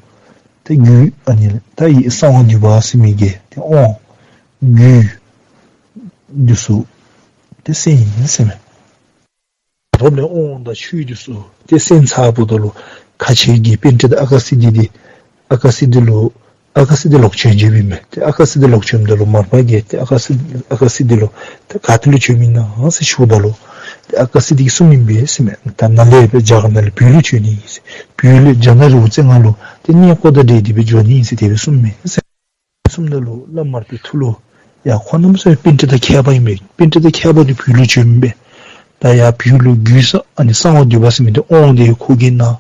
ཏེ་རྒྱུད་ཨ་ནི་ད་ཡི་གསང་བ་འདུས་པ་ཟེར་མི་གི་ཏེ་དབང་རྒྱུད་འདི་ཚུ་ཏེ་གསན་ཡི་ཟེར་མས། རོབ་ལས་དབང་དང་ཆོས་འདི་ཚུ་ཏེ་གསན་ཚརཝ་ད་ལུ་ཁ་ཆེ་གི་པཎྜི་ཏ་ཨ་ཀ་སིདྡྷི་འདི་ཨ་ཀ་སིདྡྷི་ལུ་ཨ་ཀ་སིདྡྷི་ལོག་བྱོན་བྱོནམ་ཨིན་མས། ཏེ་ཨ་ཀ་སིདྡྷི་ལོག་བྱོནམ་ད་ལུ་མར་པ་གིས་ཏེ་ཨ་ཀ་སིདྡྷི་ཨ་ཀ་སིདྡྷི་ལུ་ཏེ་ག་ཏེ་ལུ་བྱོནམ་ཨིན་ན་ཟེར་ཞུཝ་ད་ལུ་ཏེ་ཨ་ཀ་སིདྡྷི་གིས་གསུངམ་ཨིན་པས་ཟེར་མས། ད་ནཱ་ལས་སྦེ་རྒྱ་གར་ནང་ལས་བོད་ལུ་བྱོན་ནི་ཨིན་ཟེར། བོད་ལུ་རྒྱ་ནག་རི་བོ་རྩེ་ལྔ་ལུ་ཏེ་གནས་སྐོར་དང་འབྲེལ་ཏེ་སྦེ་འགྱོ་ནི་ཨིན་ཟེར་དེ་སྦེ་གསུངམ་མས་ཟེར། གསུངམ་ད་ལུ་བླམ་མར་པའི་ཐུགས་ལུ་ཡ་ཁོ་གནམ་མེད་ས་མེད་པཎྜི་ཏ་མཁས་པ་ཨིན་པས། པཎྜི་ཏ་མཁས་པ་འདི་བོད་ལུ་བྱོནམ་མས། ད་ཡ་བོད་ལུ་རྒྱུད་གསང་ཨ་ནི་གསང་བ་འདུས་པ་ཟེར་མི་འདི་དབང་འདི་ཁོ་གིས་གནང་།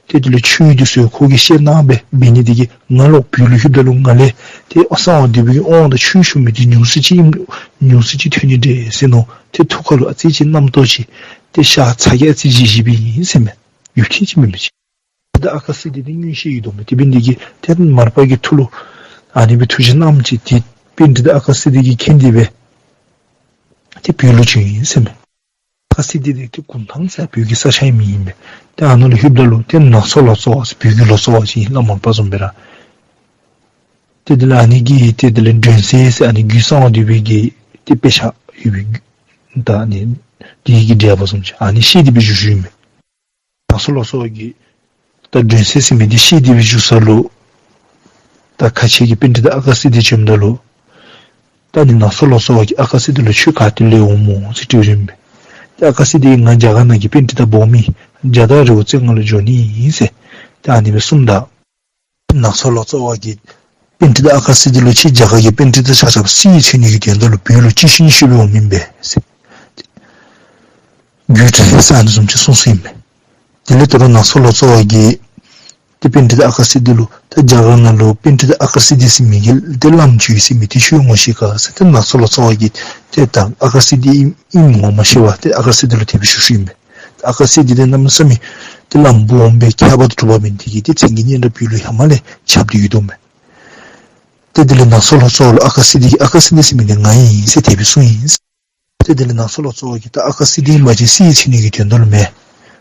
ཏེ་དེ་ལས་ཆོས་འདི་ཚུ་ཁོ་གིས་བཤད་གནང་སྦེ་འབད་ནི་དེ་གིས་ང་ལོག་བོད་ལུ་ལྷོདཔ་ད་ལུ་ང་ལས་ཏེ་གསང་བ་འདུས་པའི་དབང་དང་ཆོས་ཞུ་མི་འདི་ཉུང་སུ་ཅིག་ཉུང་སུ་ཅིག་ཐོན་ནི་འདྲས་ཟེར་མནོ། ཏེ་ཐུགས་ཁ་ལུ་ཨ་ཙི་ཅིག་རྣམ་རྟོག་ཅིག་ཏེ་ཤར་ཚ་གྱང་ཨ་ཙི་ཅིག་བཞེས་བཞེསཔ་ཨིན་ཟེར་མས། ཡུདཔ་ཐེངས་ཅིག་མེན་པ་ཅིན། ད་ཨ་ཀ་སིདྡྷི་འདི་མངོན་ཤེས་ཡོད་དོ་མས། དེ་འབད་ནི་དེ་གིས་ཏེ་མར་པ་གིས་ཐུགས་ལུ་ཨ་ནི་སྦེ་ཐུགས་བཞེད་གནངམ་ཅིག་ཏེ་པཎྜི་ཏ་ཨ་ཀ་སིདྡྷི་གིས་མཁྱེན་ཏེ་སྦེ་ཏེ་བོད་ལུ་བྱོན་ཡི་ཟེར་མས། ཨ་ཀ་སིདྡྷི་འདི་ཏེ་གུང་ཐང་ཟེར་བོད་ཀྱི་ས་ཆ་ཨིན་མི་ཨིན་པས། ཏེ་ཨ་ནཱ་ལུ་ལྷོདཔ་ད་ལུ་ཏེ་ནག་ཚོ་ལོ་ཙཱ་བ་ཟེར་བོད་ཀྱི་ལོ་ཙཱ་བ་ཅིག་ཨིན་བླམ་མར་པ་བཟུམ་སྦེ་ར། ཏེ་དེ་ལས་ཨ་ནི་གིས་ཏེ་དེ་ལས་སྒྲོན་གསལ་ཟེར་ཨ་ནི་རྒྱུད་གསང་བ་འདུས་པའི་གི་ཏེ་དཔེ་ཆ་ཡོད་པའི་ད་ཨ་ནི་དེ་གི་འགྲེལ་པ་བཟུམ་ཅིག་ཨ་ནི་བཤད་དེ་སྦེ་བཞུགས་བཞུགསཔ་ཨིན་མས། ནག་ཚོ་ལོ་ཙཱ་བ་གིས་ད་སྒྲོན་གསལ་ཟེར་མི་འདི་བཤད་དེ་སྦེ་བཞུགས་ས་ལུ་ད་ཁ་ཆེ་གི་པཎྜི་ཏ་ཨ་ཀ་སིདྡྷི་བྱོནམ་ད་ལུ་ད་ཨ་ནི་ནག་ཚོ་ལོ་ཙཱ་བ་གིས་ཨ་ཀ་སིདྡྷི་ལུ་ཁྱོད་ག་ཏེ་ལས་འོངམ་སྨོ་ཟེར་དྲིཝ་ཨིན་པས། ཏེ་ཨ་ཀ་སིདྡྷི་གིས་ང་རྒྱ་གར་ནང་གི་པཎྜི་ཏ་སྦོམ་ཨིན། རྒྱ་དར་རི་བོ་རྩེ་ལྔ་ལུ་འགྱོ་ནི་ཨིན་ཟེར་ཏེ་ཨ་ནི་སྦེ་གསུངམ་ད་ནག་ཚོ་ལོ་ཙཱ་བ་གིས་པཎྜི་ཏ་ཨ་ཀ་སིདྡྷི་ལུ་ཁྱོད་རྒྱ་གར་གྱི་པཎྜི་ཏ་ཆ་ཁྱབ་སྲིད་ཡིག་འཚོལ་ནི་གི་དོན་དག་ལུ་བོད་ལུ་སྤྱི་ཤུལ་ཉི་ཤུ་སྦེ་འོངམ་ཨིན་པས་ཟེར། རྒྱུད་དྲན་ས་ཨ་ནི་བཟུམ་ཅིག་གསུངས་གསུངསམ་ཨིན་པས། དེ་ལས་ད་རུང་ནག་ཚོ་ལོ་ཙཱ་བ་གིས་ཏེ་པཎྜི་ཏ་ཨ་ཀ་སིདྡྷི་ལུ་ད་རྒྱ་གར་ནང་ལུ་པཎྜི་ཏ་ཨ་ཀ་སིདྡྷི་ཟེར་མི་གི་ཏེ་བླམ་ཅིག་ཡོད་ཟེར་མི་འདི་ཁྱོད་ངོ་ཤེས་ག་ཟེར། ཏེ་ནག་ཚོ་ལོ་ཙཱ་བ་གིས་ཏེ་ད་ཨ་ཀ་སིདྡྷི་ཨིནམ་ངོ་མ་ཤེས་པར་ཏེ་ཨ་ཀ་སིདྡྷི་ལུ་དེ་སྦེ་ཞུ་ཞུཝ་ཨིན་པས། ཨ་ཀ་སིདྡྷི་འདི་གནམ་མེད་ས་མེད་ཏེ་བླམ་སྦོམ་སྦེ་མཁས་པ་དང་གྲུབ་པ་འབད་ནི་དེ་གིས་ཏེ་མཚན་གྱི་སྙན་གྲགས་བོད་ལུ་ཧེ་མ་ལས་ཁྱབ་སྟེ་ཡོད་དོ་མས། ཏེ་དེ་ལས་ནག་ཚོ་ལོ་ཙཱ་བ་ལུ་ཨ་ཀ་སིདྡྷི་གིས་ཨ་ཀ་སིདྡྷི་ཟེར་མི་འདི་ང་ཨིན་ཟེར་དེ་སྦེ་གསུངས་ཡི། ཏེ་དེ་ལས་ནག་ཚོ་ལོ་ཙཱ་བ་གིས་ད་ཨ་ཀ་སིདྡྷི་ཨིན་པ་ཅིན་སྲིད་ཡིག་འཚོལ་ནི་གི་དོན་དག་ལུ་མེན།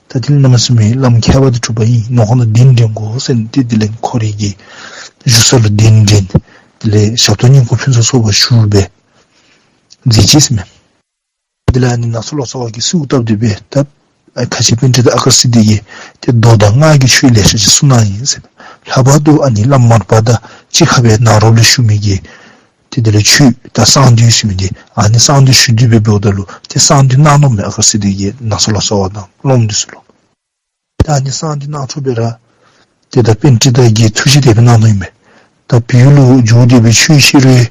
ད་དེ་ལས་གནམ་མེད་ས་མེད་བླམ་མཁས་པ་དང་གྲུབ་པ་ཨིན། ནོར་ཁོང་ལུ་གདན་འདྲེན་དགོ་ཟེར་ཏེ་དེ་ལས་ཁོ་རའི་གི་བཞུགས་ས་ལུ་གདན་འདྲེན། དེ་ལས་ཞབས་ཏོག་བསྙེན་བཀུར་ཕུན་སུམ་ཚོགས་པ་ཞུ་སྦེ་མཛད་ཅི་ཟེར་མས། དེ་ལས་ཨ་ནི་ནག་ཚོ་ལོ་ཙཱ་བ་གིས་གསོལཝ་བཏབ་སྟེ་སྦེ་ད་ཨ་ཁ་ཆེ་པཎྜི་ཏ་ཨ་ཀ་སིདྡྷི་གིས་ཏེ་མདོ་དང་སྔགས་ཀྱི་ཆོས་ལེ་ཤ་ཅིག་གསུངས་གནང་ཡི་ཟེར། ལྷག་པར་དུ་ཨ་ནི་བླམ་མར་པ་དང་གཅིག་ཁར་སྦེ་ནཱ་རོ་ལུ་ཞུ་མི་གི་ཏེ་དེ་ལས་ཆོས་ད་གསང་འདུས་ཟེར་མི་འདི་ཨ་ནི་གསང་འདུས་ཞུ་སྟེ་སྦེ་འབདཝ་ད་ལུ་ཏེ་གསང་འདུས་གནང་ནུག་མས། ཨ་ཀ་སིདྡྷི་གིས་ནག་ཚོ་ལོ་ཙཱ་བ་དང་སློབ་མ་འདི་ཚུ་ལུ། ད་ཨ་ནི་གསང་འདུས་གནང་ཚུགས་པའི་ར་ཏེ་ད་པཎྜི་ཏ་གིས་ཐུགས་བཞེད་དེ་སྦེ་གནང་ནུག་ཨིན་པས། ད་བོད་ལུ་འགྱོ་སྟེ་སྦེ་ཆོས་བཤད་རུང་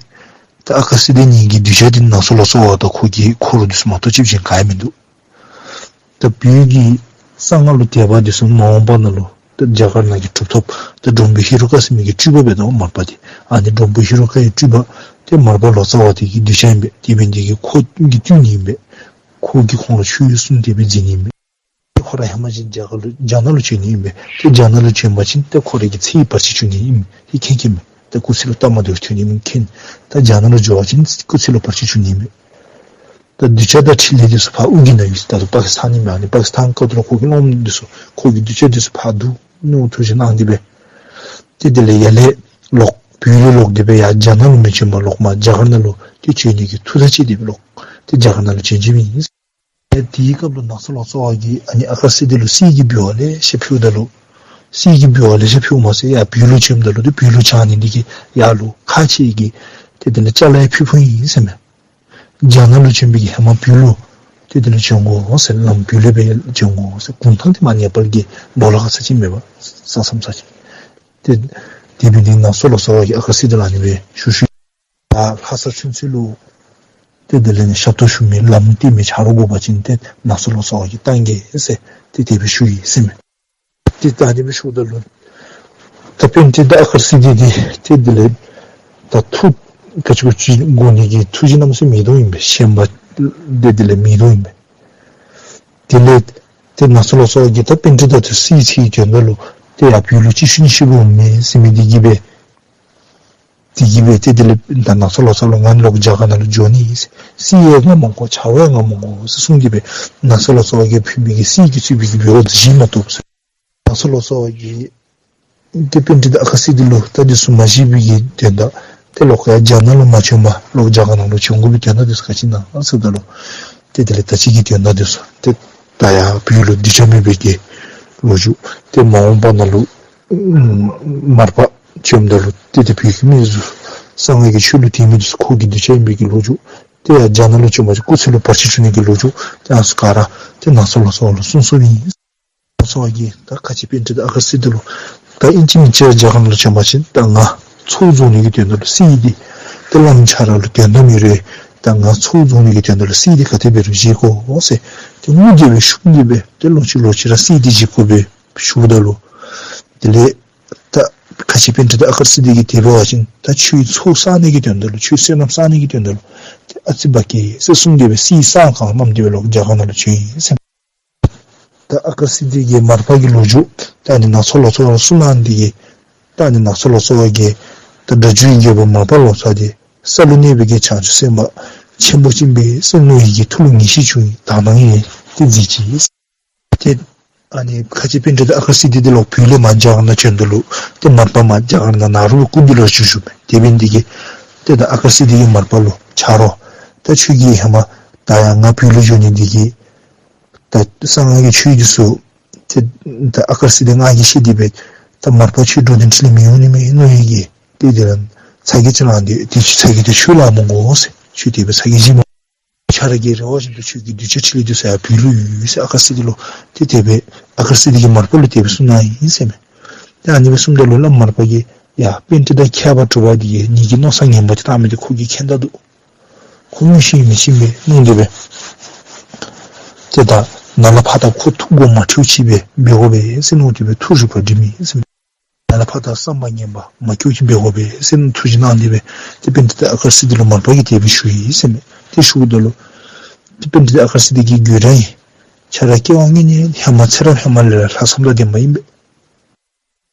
ད་ཨ་ཀ་སིདྡྷི་ཉིད་ཀྱི་གདུལ་བྱ་འདི་ནག་ཚོ་ལོ་ཙཱ་བ་དང་ཁོ་གི་འཁོར་འདི་ཚུ་མ་གཏོགས་ཅིག་གཞན་ག་ཡང་མིན་འདུག། ད་བོད་ཀྱི་གསང་སྔགས་ལུ་དད་པ་འདི་ཚུ་མ་འོངས་པ་ནང་ལུ་ད་རྒྱ་གར་ནང་གི་གྲུབ་ཐོབ་ད་འབྲོང་བུ་ཧེ་རུ་ཀ་ཟེར་མི་གི་སྤྲུལ་པ་འབད་དོ་མར་པ་འདི། ཨ་ནི་འབྲོང་བུ་ཧེ་རུ་ཀ་གི་སྤྲུལ་པ་འདི་མར་པ་ལོ་ཙཱ་བ་འདི་གི་གདུལ་བྱ་ཨིན་པས། དེ་འབད་ནི་དེ་གིས་ཁོ་གིས་བཏུལ་ནི་ཨིན་པས། ཁོ་གིས་ཁོང་ལུ་ཆོས་གསུངས་ཏེ་སྦེ་མཛད་ནི་ཨིན་པས། ཁོ་ར་ཧེ་མ་ཅིག་རྒྱ་གར་ལུ་རྒྱ་ནག་ལུ་བྱོན་ནི་ཨིན་པས། ཏེ་རྒྱ་ནག་ལུ་བྱོན་པ་ཅིན་ཏེ་ཁོ་རའི་གི་ཚེའི་བར་ཆད་བྱུང་ནི་ཨིན། ཏེ་མཁྱེན་མཁྱེནམ་མས། ཏེ་སྐུ་ཚེ་ལུ་སྟབས་མ་བདེཝ་ཐོན་ནི་ཨིན་མཁྱེན། ད་རྒྱ་ནག་ལུ་འགྱོ་བ་ཅིན་སྐུ་ཚེ་ལུ་བར་ཆད་བྱུང་ནི་ཨིན་མས། ད་གདུལ་བྱ་དང་འཕྲིན་ལས་འདི་ཚུ་ཕར་ཨོ་རྒྱན་ནང་ཡོད་ཟེར། ད་ལྟོ་པ་ཀི་སི་ཐན་ཨིན་མས། ཨ་ནི་པ་ཀི་སི་ཐན་སྐབས་དེ་ལུ་ཁོ་གི་སློབ་མ་འདི་ཚུ་ཁོ་གི་གདུལ་བྱ་འདི་ཚུ་ཕར་བསྡུ་ནི་ཐུགས་བཞེད་གནང་སྟེ་སྦེ་ཏེ་དེ་ལས་ཡར་ལས་ལོག་བོད་ལས་ལོག་སྟེ་སྦེ་ཡར་རྒྱ་ནག་ལུ་མི་བྱོན་པར་ལོག་མར་རྒྱ་གར་ནང་ལུ་ཏེ་བྱོན་ནི་གི་ཐུགས་ཐག་བཅད་དེ་སྦེ་ལོག་ཏེ་རྒྱ་གར་ནང་ལུ་བྱོན་བྱོནམ་ཨིན། ཏེ་དེའི་སྐབས་ལུ་ནག་ཚོ་ལོ་ཙཱ་བ་གིས་ཨ་ནི་ཨ་ཀ་སིདྡྷི་ལུ་གསེར་གྱི་འབུལ་བ་ལེ་ཤ་ཕུལཝ་ད་ལུ་གསེར་གྱི་འབུལ་བ་ལེ་ཤ་ཕུལཝ་མ་ཚད་ཡར་བོད་ལུ་བྱོནམ་ད་ལུ་ཏེ་བོད་ལུ་བྱོན་ནི་འདི་གིས་ཡར་ལུ་ཁག་ཆེ་གི་ཏེ་དེ་ལས་ཅ་ལ་ཡང་ཕུལ་ཕུལཝ་ཨིན་ཟེར་མས། རྒྱ་ནག་ལུ་བྱོན་པའི་གི་ཧེ་མ་བོད་ལུ་ཏེ་དེ་ལུ་བྱོན་དགོ་ཟེར། བླམ་བོད་ལས་སྦེ་བྱོན་དགོ་ཟེར། གུང་ཐང་འདི་མར་ནེ་པཱལ་གྱི་ལོགས་ལ་ཁ་ཙ་ཅིག་མེད་པ་ས་མཚམས་ས་ཅིག། ཏེ་དེ་འབད་ནི་ནག་ཚོ་ལོ་ཙཱ་བ་གིས་ཨ་ཀ་སིདྡྷི་ལུ་ཨ་ནི་སྦེ་ཞུ་ཞུ། ད་ལྷ་ས་ཚུན་ཚོད་ལུ་ཏེ་དེ་ལས་ནི་ཞབས་ཏོག་ཞུ་མི་བླམ་བསྟེན་མི་ཆ་རོགས་དགོ་པ་ཅིན་ཏེ་ནག་ཚོ་ལོ་ཙཱ་བ་གིས་བཏང་གེ་ཟེར་ཏེ་དེ་སྦེ་ཞུ་ཡི་ཟེར་མས། ཏེ་ད་དེ་སྦེ་ཞུཝ་ད་ལུ་ད་པཎྜི་ཏ་ཨ་ཀ་སིདྡྷི་འདི་ཏེ་དེ་ལས་ད་ཐུགས་ག་ཅི་ག་ཅི་དགོ་ནི་གི་ཐུགས་བཞེད་གནམ་མེད་ས་མེད་མེད་དོ་ཨིན་པས། ཤན་པ་དེ་དེ་ལས་མེད་དོ་ཨིན་པས། དེ་ལས་ཏེ་ནག་ཚོ་ལོ་ཙཱ་བ་གིས་ད་པཎྜི་ཏ་འདི་གསེར་འཚོལ་དོན་དག་ལུ་ཏེ་ཡར་བོད་ལུ་གཅིག་ཤུལ་གཉིས་ཤུལ་འོང་མས་ཟེར་མི་འདི་གིས་སྦེ་དེ་གིས་སྦེ་ཏེ་དེ་ལས་ད་ནག་ཚོ་ལོ་ཙཱ་བ་ལུ་ང་ལོག་རྒྱ་གར་ནང་ལུ་འགྱོ་ནི་ཟེར། གསེར་ཡང་ང་མ་དགོ་ཆར་པ་ཡང་ང་མ་དགོ་ཟེར་གསུངས་ཏེ་སྦེ་ནག་ཚོ་ལོ་ཙཱ་བ་གིས་ཕུལ་མི་གི་གསེར་གྱིས་གཙོས་པའི་གི་འབུལ་བ་འདི་བཞེས་མ་བཏུབ་ཟེར། ནག་ཚོ་ལོ་ཙཱ་བ་གིས་ཏེ་པཎྜི་ཏ་ཨ་ཀར་སིདྡྷི་ལུ་ད་འདི་ཚུ་མ་བཞེས་པའི་གི་དོན་དག་ཏེ་ལོག་ཡར་རྒྱ་ནག་ལུ་མ་བྱོན་པར་ལོག་རྒྱ་གར་ནང་ལུ་བྱོན་དགོ་པའི་དོན་དག་འདི་ཚུ་ག་ཅི་ཨིན་ན་ཟེརཝ་ད་ལུ་ཏེ་དེ་ལས་ད་ཅི་གི་དོན་དག་འདི་ཚུ་ཏེ་ད་ཡར་བོད་ལུ་གདུལ་བྱ་མེད་པའི་གི་ལོ་རྒྱུས། ཏེ་མ་འོངས་པ་ནང་ལུ་མར་པ་བྱོནམ་ད་ལུ་ཏེ་ཏེ་བོད་ཀྱི་མི་ཚུ་གསང་སྔགས་ཀྱི་ཆོས་ལུ་དད་མི་འདི་ཚུ་ཁོ་གི་གདུལ་བྱ་ཨིན་པའི་གི་ལོ་རྒྱུས། ཏེ་ཡར་རྒྱ་ནག་ལུ་བྱོན་པ་ཅིན་སྐུ་ཚེ་ལུ་བར་ཆད་བྱུང་ནི་གི་ལོ་རྒྱུས། ཏེ་ཨ་ནི་ཚུ་ག་ར་ཏེ་ནག་ཚོ་ལོ་ཙཱ་བ་ལུ་གསུངས་གསུངསམ་ཨིན། ལོ་ཙཱ་བ་གིས་ད་ཁ་ཆེ་པཎྜི་ཏ་ཨ་ཀར་སིདྡྷི་ལུ་ད་ཨིན་ཅི་མིན་ཅི་རྒྱ་གར་ནང་ལུ་བྱོན་པ་ཅིན་ད་ང་ཚོགས་རྫོགས་ནི་གི་དོན་དག་ལུ་སྲིད་འདི་ཏེ་བླམ་ཁྱོད་ར་ལུ་དོན་དག་མེད་རུང་ད་ང་ཚོགས་རྫོགས་ནི་གི་དོན་དག་ལུ་སྲིད་འདི་ག་དེ་འབད་རུང་བཞེས་དགོ་ཟེར་ཏེ་ངུ་སྟེ་སྦེ་ཤུམ་སྟེ་སྦེ་ཏེ་ལོག་ཅི་ལོག་ཅི་ར་སྲིད་འདི་བཞེས་དགོ་པས་ཞུཝ་ད་ལུ་དེ་ལས་ད་ཁ་ཆེ་པཎྜི་ཏ་ཨ་ཀར་སིདྡྷི་གིས་དེ་འབད་བ་ཅིན་ད་ཁྱོད་ཚོགས་བསག་ནི་གི་དོན་དག་ལུ་ཁྱོད་བསོད་ནམས་བསག་ནི་གི་དོན་དག་ལུ་ཏེ་ཨ་ཙི་འབག་གེ་ཟེར་གསུངས་ཏེ་སྦེ་སྲིད་བསགས་གང་བསྣམས་ཏེ་སྦེ་ལོག་རྒྱ་གར་ནང་ལུ་བྱོན་ཡི་ཟེར། ད་ཨ་ཀར་སིདྡྷི་གི་མར་པ་གི་ལོ་རྒྱུས་ད་ཨ་ནི་ནག་ཚོ་ལོ་ཙཱ་བ་ལུ་གསུངས་གནང་ནི་འདི་གིས་ད་ཨ་ནི་ནག་ཚོ་ལོ་ཙཱ་བ་གིས་ད་སྒྲ་བསྒྱུར་རྒྱལ་པོ་མར་པ་ལོ་ཙཱ་འདི་ས་ལུ་གནས་པའི་གི་བྱང་ཆུབ་སེམས་དཔའ་ཆེན་པོ་ཅིག་ཨིན་པས་ཟེར་མནོ་བའི་གི་ཐུགས་ལུ་ངེས་ཤེས་བྱུང་ཡི། དག་སྣང་ཡང་ཏེ་མཛད་ཅི། ཏེ་ཨ་ནི་ཁ་ཆེ་པཎྜི་ཏ་ཨ་ཀར་སིདྡྷི་འདི་ལོག་བོད་ལས་མར་རྒྱ་གར་ནང་བྱོནམ་ད་ལུ་ཏེ་མར་པ་མར་རྒྱ་གར་ནང་ནཱ་རོ་པའི་སྐུ་མདུན་ལུ་བཞུགས་བཞུགསཔ་མས། དེ་འབད་ནི་འདི་གིས་ཏེ་ད་ཨ་ཀར་སིདྡྷི་གིས་མར་པ་ལུ་ཆ་རོགས་ད་ཁྱོད་ཀྱིས་ཧེ་མ་ད་ཡར་ང་བོད་ལུ་འགྱོ་ནི་འདི་གིས་ད་གསང་སྔགས་ཀྱི་ཆོས་འདི་ཚུ་ཏེ་ད་ཨ་ཀར་སིདྡྷི་ང་གིས་ཤེས་ཏེ་སྦེ་ད་མར་པ་ཁྱོད་འགྲོ་དོན་འཁྲིས་ལས་མི་འོང་ནི་མས་མནོ་བའི་གི་ཏེ་དེ་ལས་ཚ་གྱང་ཅིག་ལང་སྟེ་ཏེ་ཁྱོད་ཚ་གྱང་འདི་ཁྱོད་ལང་མི་དགོ་ཟེར། ཁྱོད་དེ་སྦེ་ཚ་གྱང་བཞེས་མི་ཁྱོད་ར་གི་རེ་བ་བཞིན་དུ་ཁྱོད་ཀྱི་གདུལ་བྱ་འཁྲིས་ལས་འདི་ཚུ་ཡར་བོད་ལུ་ཡོད་ཟེར་ཨ་ཀར་སིདྡྷི་ལུ་ཏེ་དེ་སྦེ་ཨ་ཀར་སིདྡྷི་གིས་མར་པ་ལུ་དེ་སྦེ་གསུངས་གནང་ཡི་ཟེར་མས། ཏེ་ཨ་ནི་སྦེ་གསུངམ་ད་ལུ་བླམ་མར་པ་གིས་ཡ་པཎྜི་ཏ་མཁས་པ་གྲུབ་པ་འདི་གིས་ངེ་གི་མནོ་བསམ་ངན་པ་འདི་བཏང་མི་འདི་ཁོ་གིས་མཁྱེན་ད་འདུག། ཁོ་མངོན་ཤེས་མི་ཤེས་མས་མནོ་སྟེ་སྦེ་ཏེ་ད་ནཱ་ལས་ཕར་ད་ཁོ་ཐུགས་དགོངས་མ་འཁྲུལཝ་ཅིག་སྦེ་འབད་དགོ་པས་ཟེར་མནོ་སྟེ་སྦེ་ཐུགས་རིག་པ་སྒྲིམ་ཡི་ཟེར་མས། ནཱ་ལས་ཕར་ད་བསམ་པ་ངན་པ་མ་སྐྱེཝ་ཅིག་འབད་དགོ་པས་ཟེར་ཐུགས་བཞེད་གནང་སྟེ་སྦེ་ཏེ་པཎྜི་ཏ་ཨ་ཀར་སིདྡྷི་ལུ་མར་པ་གིས་དེ་སྦེ་ཞུ་ཡི་ཟེར་མས། ཏེ་ཞུཝ་ད་ལུ་ཏེ་པཎྜི་ཏ་ཨ་ཀར་སིདྡྷི་གིས་བསྒྱུར་ཡི། ཁྱོད་ར་སྐྱེ་བ་སྔོན་ནས་ཧེ་མ་ཚེ་རབས་ཧེ་མ་ལས་ར་ལྷག་བསམ་དང་ལྡན་པ་ཨིན་པས།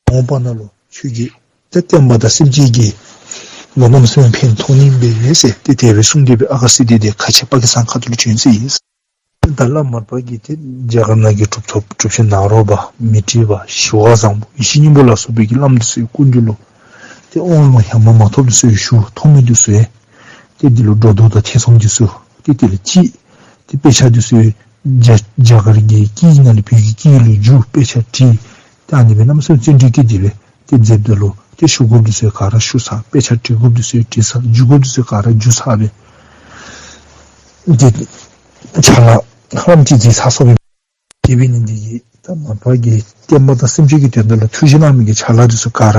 མ་འོངས་པ་ནང་ལུ་ཁྱོད་ཀྱིས་ཏེ་བསྟན་པ་དང་སེམས་ཅན་གྱི་ལུ་གནམ་མེད་ས་མེད་ཕན་ཐོགས་ནི་ཨིན་པས་ཟེར་ཏེ་དེ་སྦེ་གསུངས་ཏེ་སྦེ་ཨ་ཀར་སིདྡྷི་འདི་ཁ་ཆེ་པ་ཀི་སི་ཐན་ཁ་ཐུག་ལུ་བྱོན་ཡི་ཟེར་ཨིན། ད་བླམ་མར་པ་གིས་ཏེ་རྒྱ་གར་ནང་གི་གྲུབ་ཐོབ་གྲུབ་ཆེན་ནཱ་རོ་པ་མཻ་ཏྲི་པ་ཞི་བ་བཟང་པོ་ཡེ་ཤེས་སྙིང་པོ་ལ་སོགས་པའི་གི་བླམ་འདི་ཚུ་གི་སྐུ་མདུན་ལུ་ཏེ་དབང་ལུང་ཧེ་མ་མ་ཐོབ་འདི་ཚུ་ཞུ། ཐོབ་མི་འདི་ཚུ་ཡང་ཏེ་འདི་ལུ་སྒྲོ་འདོགས་དང་ཐེ་ཚོམ་འདི་ཚུ་ཏེ་དེ་ལས་ཅིག་ཏེ་དཔེ་ཆ་འདི་ཚུ་རྒྱ་རྒྱ་གར་གྱི་སྐད་ནང་ལས་བོད་ཀྱི་སྐད་ལུ་བསྒྱུར། དཔེ་ཆ་བྲིས། ཏེ་ཨ་ནི་སྦེ་གནམ་མེད་ས་མེད་བརྩོན་འགྲུས་བསྐྱེད་དེ་སྦེ་ཏེ་མཛདཔ་ད་ལུ་ཏེ་ཞུ་དགོཔ་འདི་ཚུ་ག་ར་ཞུ་ཚར། དཔེ་ཆ་འབྲི་དགོཔ་འདི་ཚུ་འབྲི་ཚར། བསྒྱུར་དགོཔ་འདི་ཚུ་ག་ར་བསྒྱུར་ཚར་སྦེ་ཏེ་ཕྱག་ལཱ་ཧ་ལམ་ཅིག་མཛད་ཚར་སོང་སྦེ། དེ་འབད་ནི་འདི་གིས་ད་མར་པ་གིས་བསྟན་པ་དང་སེམས་ཅན་གྱི་དོན་དག་ལུ་ཐུགས་བཞེད་གནང་མི་གི་ཕྱག་ལཱ་འདི་ཚུ་ག་ར་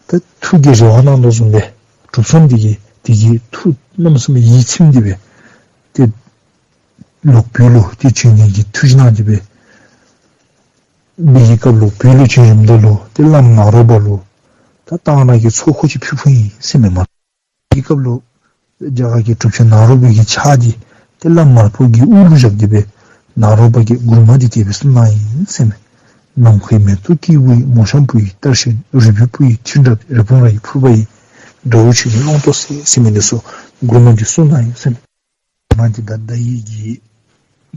ད་ཐུགས་ཀྱི་རེ་བ་གནང་དོ་བཟུམ་སྦེ་གྲུབ་སོང་། འདི་གིས་འདི་གིས་ཐུགས་གནམ་མེད་ས་མེད་ཡིད་ཚིམས་ཏེ་སྦེ་ཏེ་ལོག་བོད་ལུ་ཏེ་བྱོན་ནི་གི་ཐུགས་བཞེད་གནང་སྟེ་སྦེ་འབད་བའི་སྐབས་ལུ་བོད་ལུ་བྱོན་ཞིནམ་ད་ལུ་ཏེ་བླམ་ནཱ་རོ་པ་ལུ་ད་གཏང་རག་གི་ཚོགས་འཁོར་ཅིག་ཕུལ་ཕུལཝ་ཨིན་ཟེར་མས། མར་པའི་སྐབས་ལུ་རྒྱ་གར་གྱི་གྲུབ་ཆེན་ནཱ་རོ་པའི་གི་ཕྱག་འདི་ཏེ་བླམ་མར་པ་གི་དབུ་ལུ་བཞག་སྟེ་སྦེ་ནཱ་རོ་པ་གིས་མགུར་མ་འདི་དེ་སྦེ་གསུངས་གནང་ཡི་ཟེར་མས། ནམ་མཁའི་མེ་ཏོག་སྐྱེས་བུ་ཡི། མོ་གཤམ་བུ་ཡི་གཏེར་ཆོས་ནི། རུས་སྦལ་བུ་ཡི་མཐུན་འདྲ་སྟེ། རི་བོང་རྭ་ཡི་ཕུར་པ་ཡི། དགྲ་བོ་ཁྱོད་ནི་བླང་དོར་སེལ། ཟེར་མི་འདི་ཚུ་མགུར་མ་འདི་གསུངས་གནང་ཡི་ཟེར་མས། མ་འདི་ད་ད་ཡི་གི་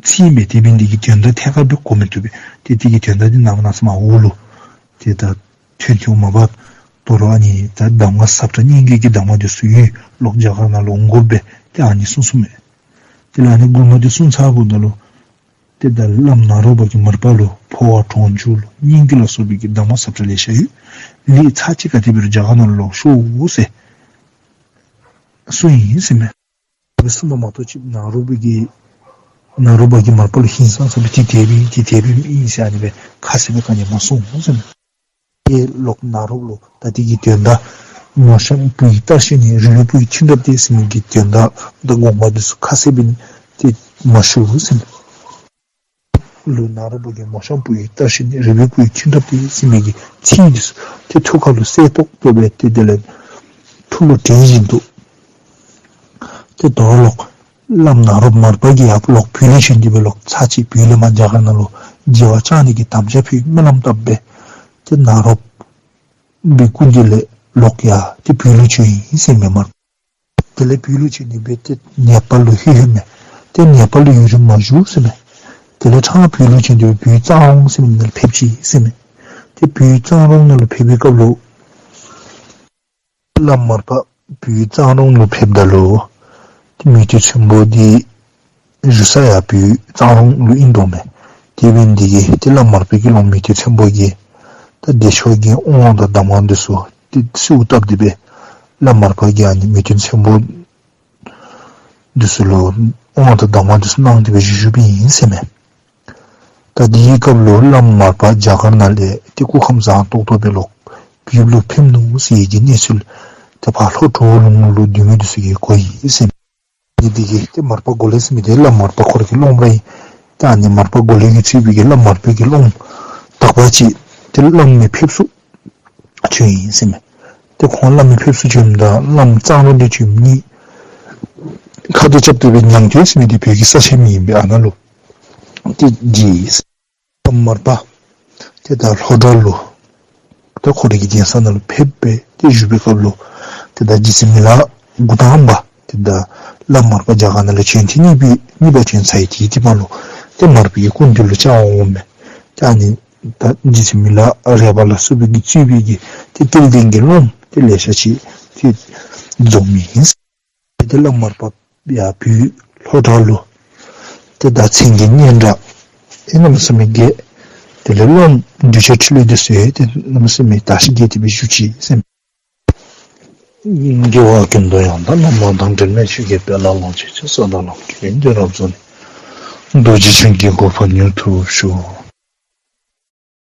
ཚིག་མས། དེ་འབད་ནི་འདི་གིས་དོན་དག་ཐད་ཀར་སྦེ་གོ་མི་བཏུབ་པས། ཏེ་དེ་གི་དོན་དག་འདི་ནངས་པ་གནངས་ཚེ་མར་འོག་ལུ་ཏེ་ད་ཐོན་ཐོནམ་མ་པ་དོ་རུང་ཨ་ནི་ད་གདམས་ངག་ཟབ་དྲགས་སྙན་བརྒྱུད་ཀྱི་གདམས་ངག་འདི་ཚུ་ཡོད། ལོག་རྒྱ་གར་ནང་ལུ་འོང་དགོ་པས། ཏེ་ཨ་ནི་གསུངས་གསུངསམ་མས། དེ་ལས་ཨ་ནི་མགུར་མ་འདི་གསུངས་ཚརཝ་ད་ལུ་ཏེ་ད་བླམ་ནཱ་རོ་པ་གིས་མར་པ་ལུ་འཕོ་བ་གྲོང་འཇུག་ལུ་སྙན་བརྒྱུད་ལ་སོགས་པའི་གི་གདམས་ངག་ཟབ་དྲགས་ལེ་ཤ་ཡོད། ལས་ཚར་གཅིག་ག་དེ་འབད་རུང་རྒྱ་གར་ནང་ལུ་ལོག་ཤོག་ཟེར་གསུངས་ཡི་ཟེར་མས། དེ་སྦེ་གསུངས་པ་མ་གཏོགས་ཅིག་ནཱ་རོ་པ་གིས་ནཱ་རོ་པ་གིས་མར་པ་ལུ་ཧིང་སངས་ས་སྦེ་འདི་དེ་སྦེ་འདི་དེ་སྦེ་ཨིན་ཟེར་ཨ་ནི་སྦེ་ཁ་གསལ་སྦེ་ག་ནི་མ་གསུངས་ཟེར་མས། ཏེ་ལོག་ནཱ་རོ་པ་ལུ་ད་འདི་གི་དོན་དག་མོ་གཤམ་བུ་ཡི་གཏེར་ཆོས་ནི། རུས་སྦལ་བུ་ཡི་མཐུན་འདྲ་སྟེ་ཟེར་མི་གི་དོན་དག་དང་དགོངས་པ་འདི་ཚུ་ཁ་གསལ་སྦེ་ཏེ་མ་ཞུ་ཟེར་མས། ལུ་ནཱ་རོ་པ་གིས་མོ་གཤམ་བུ་ཡི་གཏེར་ཆོས་ནི། རུས་སྦལ་བུ་ཡི་མཐུན་འདྲ་སྟེ་ཟེར་མི་གི་ཚིག་འདི་ཚུ་ཏེ་ཐུགས་ཁ་ལུ་གསལ་ཏོག་ཏོ་སྦེ་ཏེ་དེ་ལས་ཐུགས་ལུ་དྲན་བཞིན་དུ་ཏེ་དོ་རུང་ལོག་བླམ་ནཱ་རོ་མར་པ་གིས་ཡང་ལོག་བོད་ལུ་བྱོན་ཏེ་སྦེ་ལོག་ཚར་གཅིག་བོད་ལས་མར་རྒྱ་གར་ནང་ལུ་མཇལ་བར་བཅར་ནི་གི་དམ་བཅའ་ཕུལ་སྨོན་ལམ་བཏབ་སྦེ་ཏེ་ནཱ་རོ་པའི་སྐུ་མདུན་ལས་ལོག་ཡར་ཏེ་བོད་ལུ་བྱོན་ཡི་ཟེར་མས། མར་དེ་ལས་བོད་ལུ་བྱོན་ནི་སྦེ་ཏེ་ནེ་པཱལ་ལུ་ལྷོད་ལྷོདཔ་མས། ཏེ་ནེ་པཱལ་ལུ་ཡུན་རིངམོ་མ་བཞུགས་ཟེར་མས། དེ་ལས་ཕྲང་བོད་ལུ་བྱོན་ཏེ་བོད་གཙང་རོང་ཟེར་མི་ནང་ལུ་ཕེབས་ཅི་ཟེར་མས། ཏེ་བོད་གཙང་རོང་ནང་ལུ་ཕེབས་པའི་སྐབས་ལུ་བླམ་མར་པ་བོད་གཙང་རོང་ལུ་ཕེབས་ད་ལུ་ཏེ་མེས་སྟོན་ཚོན་པོ་འདི་བཞུགས་ས་ཡང་བོད་གཙང་རོང་ལུ་ཨིན་དོ་མས། དེ་འབད་ནི་འདི་གིས་ཏེ་བླམ་མར་པ་གི་སློབ་མ་མེས་སྟོན་ཚོན་པོ་གིས་ད་བདེ་མཆོག་གི་དབང་དང་གདམས་ངག་འདི་ཚུ་ཏེ་གསོལཝ་བཏབ་སྟེ་སྦེ་བླམ་མར་པ་གིས་ཨ་ནི་མེས་སྟོན་ཚོན་པོ་འདི་ཚུ་ལུ་དབང་དང་གདམས་ངག་འདི་ཚུ་གནང་སྟེ་སྦེ་བཞུགས་བཞུགསཔ་ཨིན་ཟེར་མས། ད་དེའི་སྐབས་ལུ་བླམ་མར་པ་རྒྱ་གར་ནང་ལས་ཏེ་སྐུ་ཁམས་བཟང་ཏོག་ཏོ་སྦེ་ལོག་བོད་ལུ་ཕེབས་ནུག་ཟེར་གྱི་གནས་ཚུལ་ཏེ་ཕར་ལྷོ་བྲག་ལུང་ལུ་སྡོད་མི་འདི་ཚུ་གིས་གོ་ཡི་ཟེར་མས། ཨ་ནི་འདི་གིས་ཏེ་མར་པ་མགོ་ལེགས་ཟེར་མི་འདི་བླམ་མར་པ་ཁོ་ར་གི་སློབ་མ་ར་ཨིན། ཏེ་ཨ་ནི་མར་པ་མགོ་ལེགས་ཀྱིས་གཙོས་པའི་གི་བླམ་མར་པའི་གི་སློབ་མ་དག་པ་ཅིག་ཏེ་བླམ་མི་ཕེབས་བསུ་བྱོན་ཡི་ཟེར་མས། ཏེ་ཁོང་བླམ་མི་ཕེབས་བསུ་བྱོནམ་ད་བླམ་གཙང་རོང་ལས་བྱོནམ་གཉིས་ཁ་ཐུག་རྐྱབ་སྟེ་སྦེ་ཉང་སྟོད་ཟེར་མི་འདི་བོད་ཀྱི་ས་ཆ་མིང་ཨིན་པས། ཨ་ནཱ་ལུ་ཏེ་མཇལ་ཡི་ཟེར་མས། བླམ་མར་པ་ཏེ་ད་ལྷོ་བྲག་ལུ་ཏེ་ཁོ་རའི་གི་གདན་ས་ནང་ལུ་ཕེབས་སྦེ་ཏེ་བཞུགས་པའི་སྐབས་ལུ་ཏེ་ད་རྗེ་བཙུན་མི་ལ་འགོ་དང་པ་ཏེ་ད་བླམ་མར་པ་རྒྱ་གར་ནང་ལས་བྱོན་ཏེ་གཉིས་པའི་གཉིས་པ་བྱོན་ཚར་ཡི། དེའི་རྟིང་མ་ལུ་ཏེ་མར་པའི་གི་སྐུ་མདུན་ལུ་བཅར་འོངམ་མས། ཏེ་ཨ་ནི་ད་རྗེ་བཙུན་མི་ལ་རས་པ་ལ་སོགས་པའི་གིས་གཙོས་པའི་གི་ཏེ་གཏེར་སྟོན་གྱི་སློབ་མ་ཏེ་ལེ་ཤ་ཅིག་ཏེ་འཛོམས་ཡི་ཟེར་མས། ཏེ་བླམ་མར་པ་ཡར་བོད་ལྷོ་བྲག་ལུ་ཏེ་ད་མཚན་བརྒྱད་སྙན་གྲགས་ཏེ་གནམ་མེད་ས་མེད་རྒྱས། དེ་ལས་སློབ་མ་གདུལ་བྱ་འཕྲིན་ལས་འདི་ཚུ་ཡང་ཏེ་གནམ་མེད་ས་མེད་དར་ཞིང་རྒྱས་ཏེ་སྦེ་བཞུགས་ཅི་ཟེར་མས། དགེ་བ་ཀུན་དང་ཡང་དག་རྣམ་སྨིན་དང་འབྲལ་མེད་ཆོས་ཀྱི་དཔལ་ལ་ལོངས་སྤྱོད་ཅིང་། ས་དང་ལམ་གྱི་ཡོན་ཏན་རབ་རྫོགས་ནས། རྡོ་རྗེ་འཆང་གི་གོ་འཕང་མྱུར་ཐོབ་ཤོག།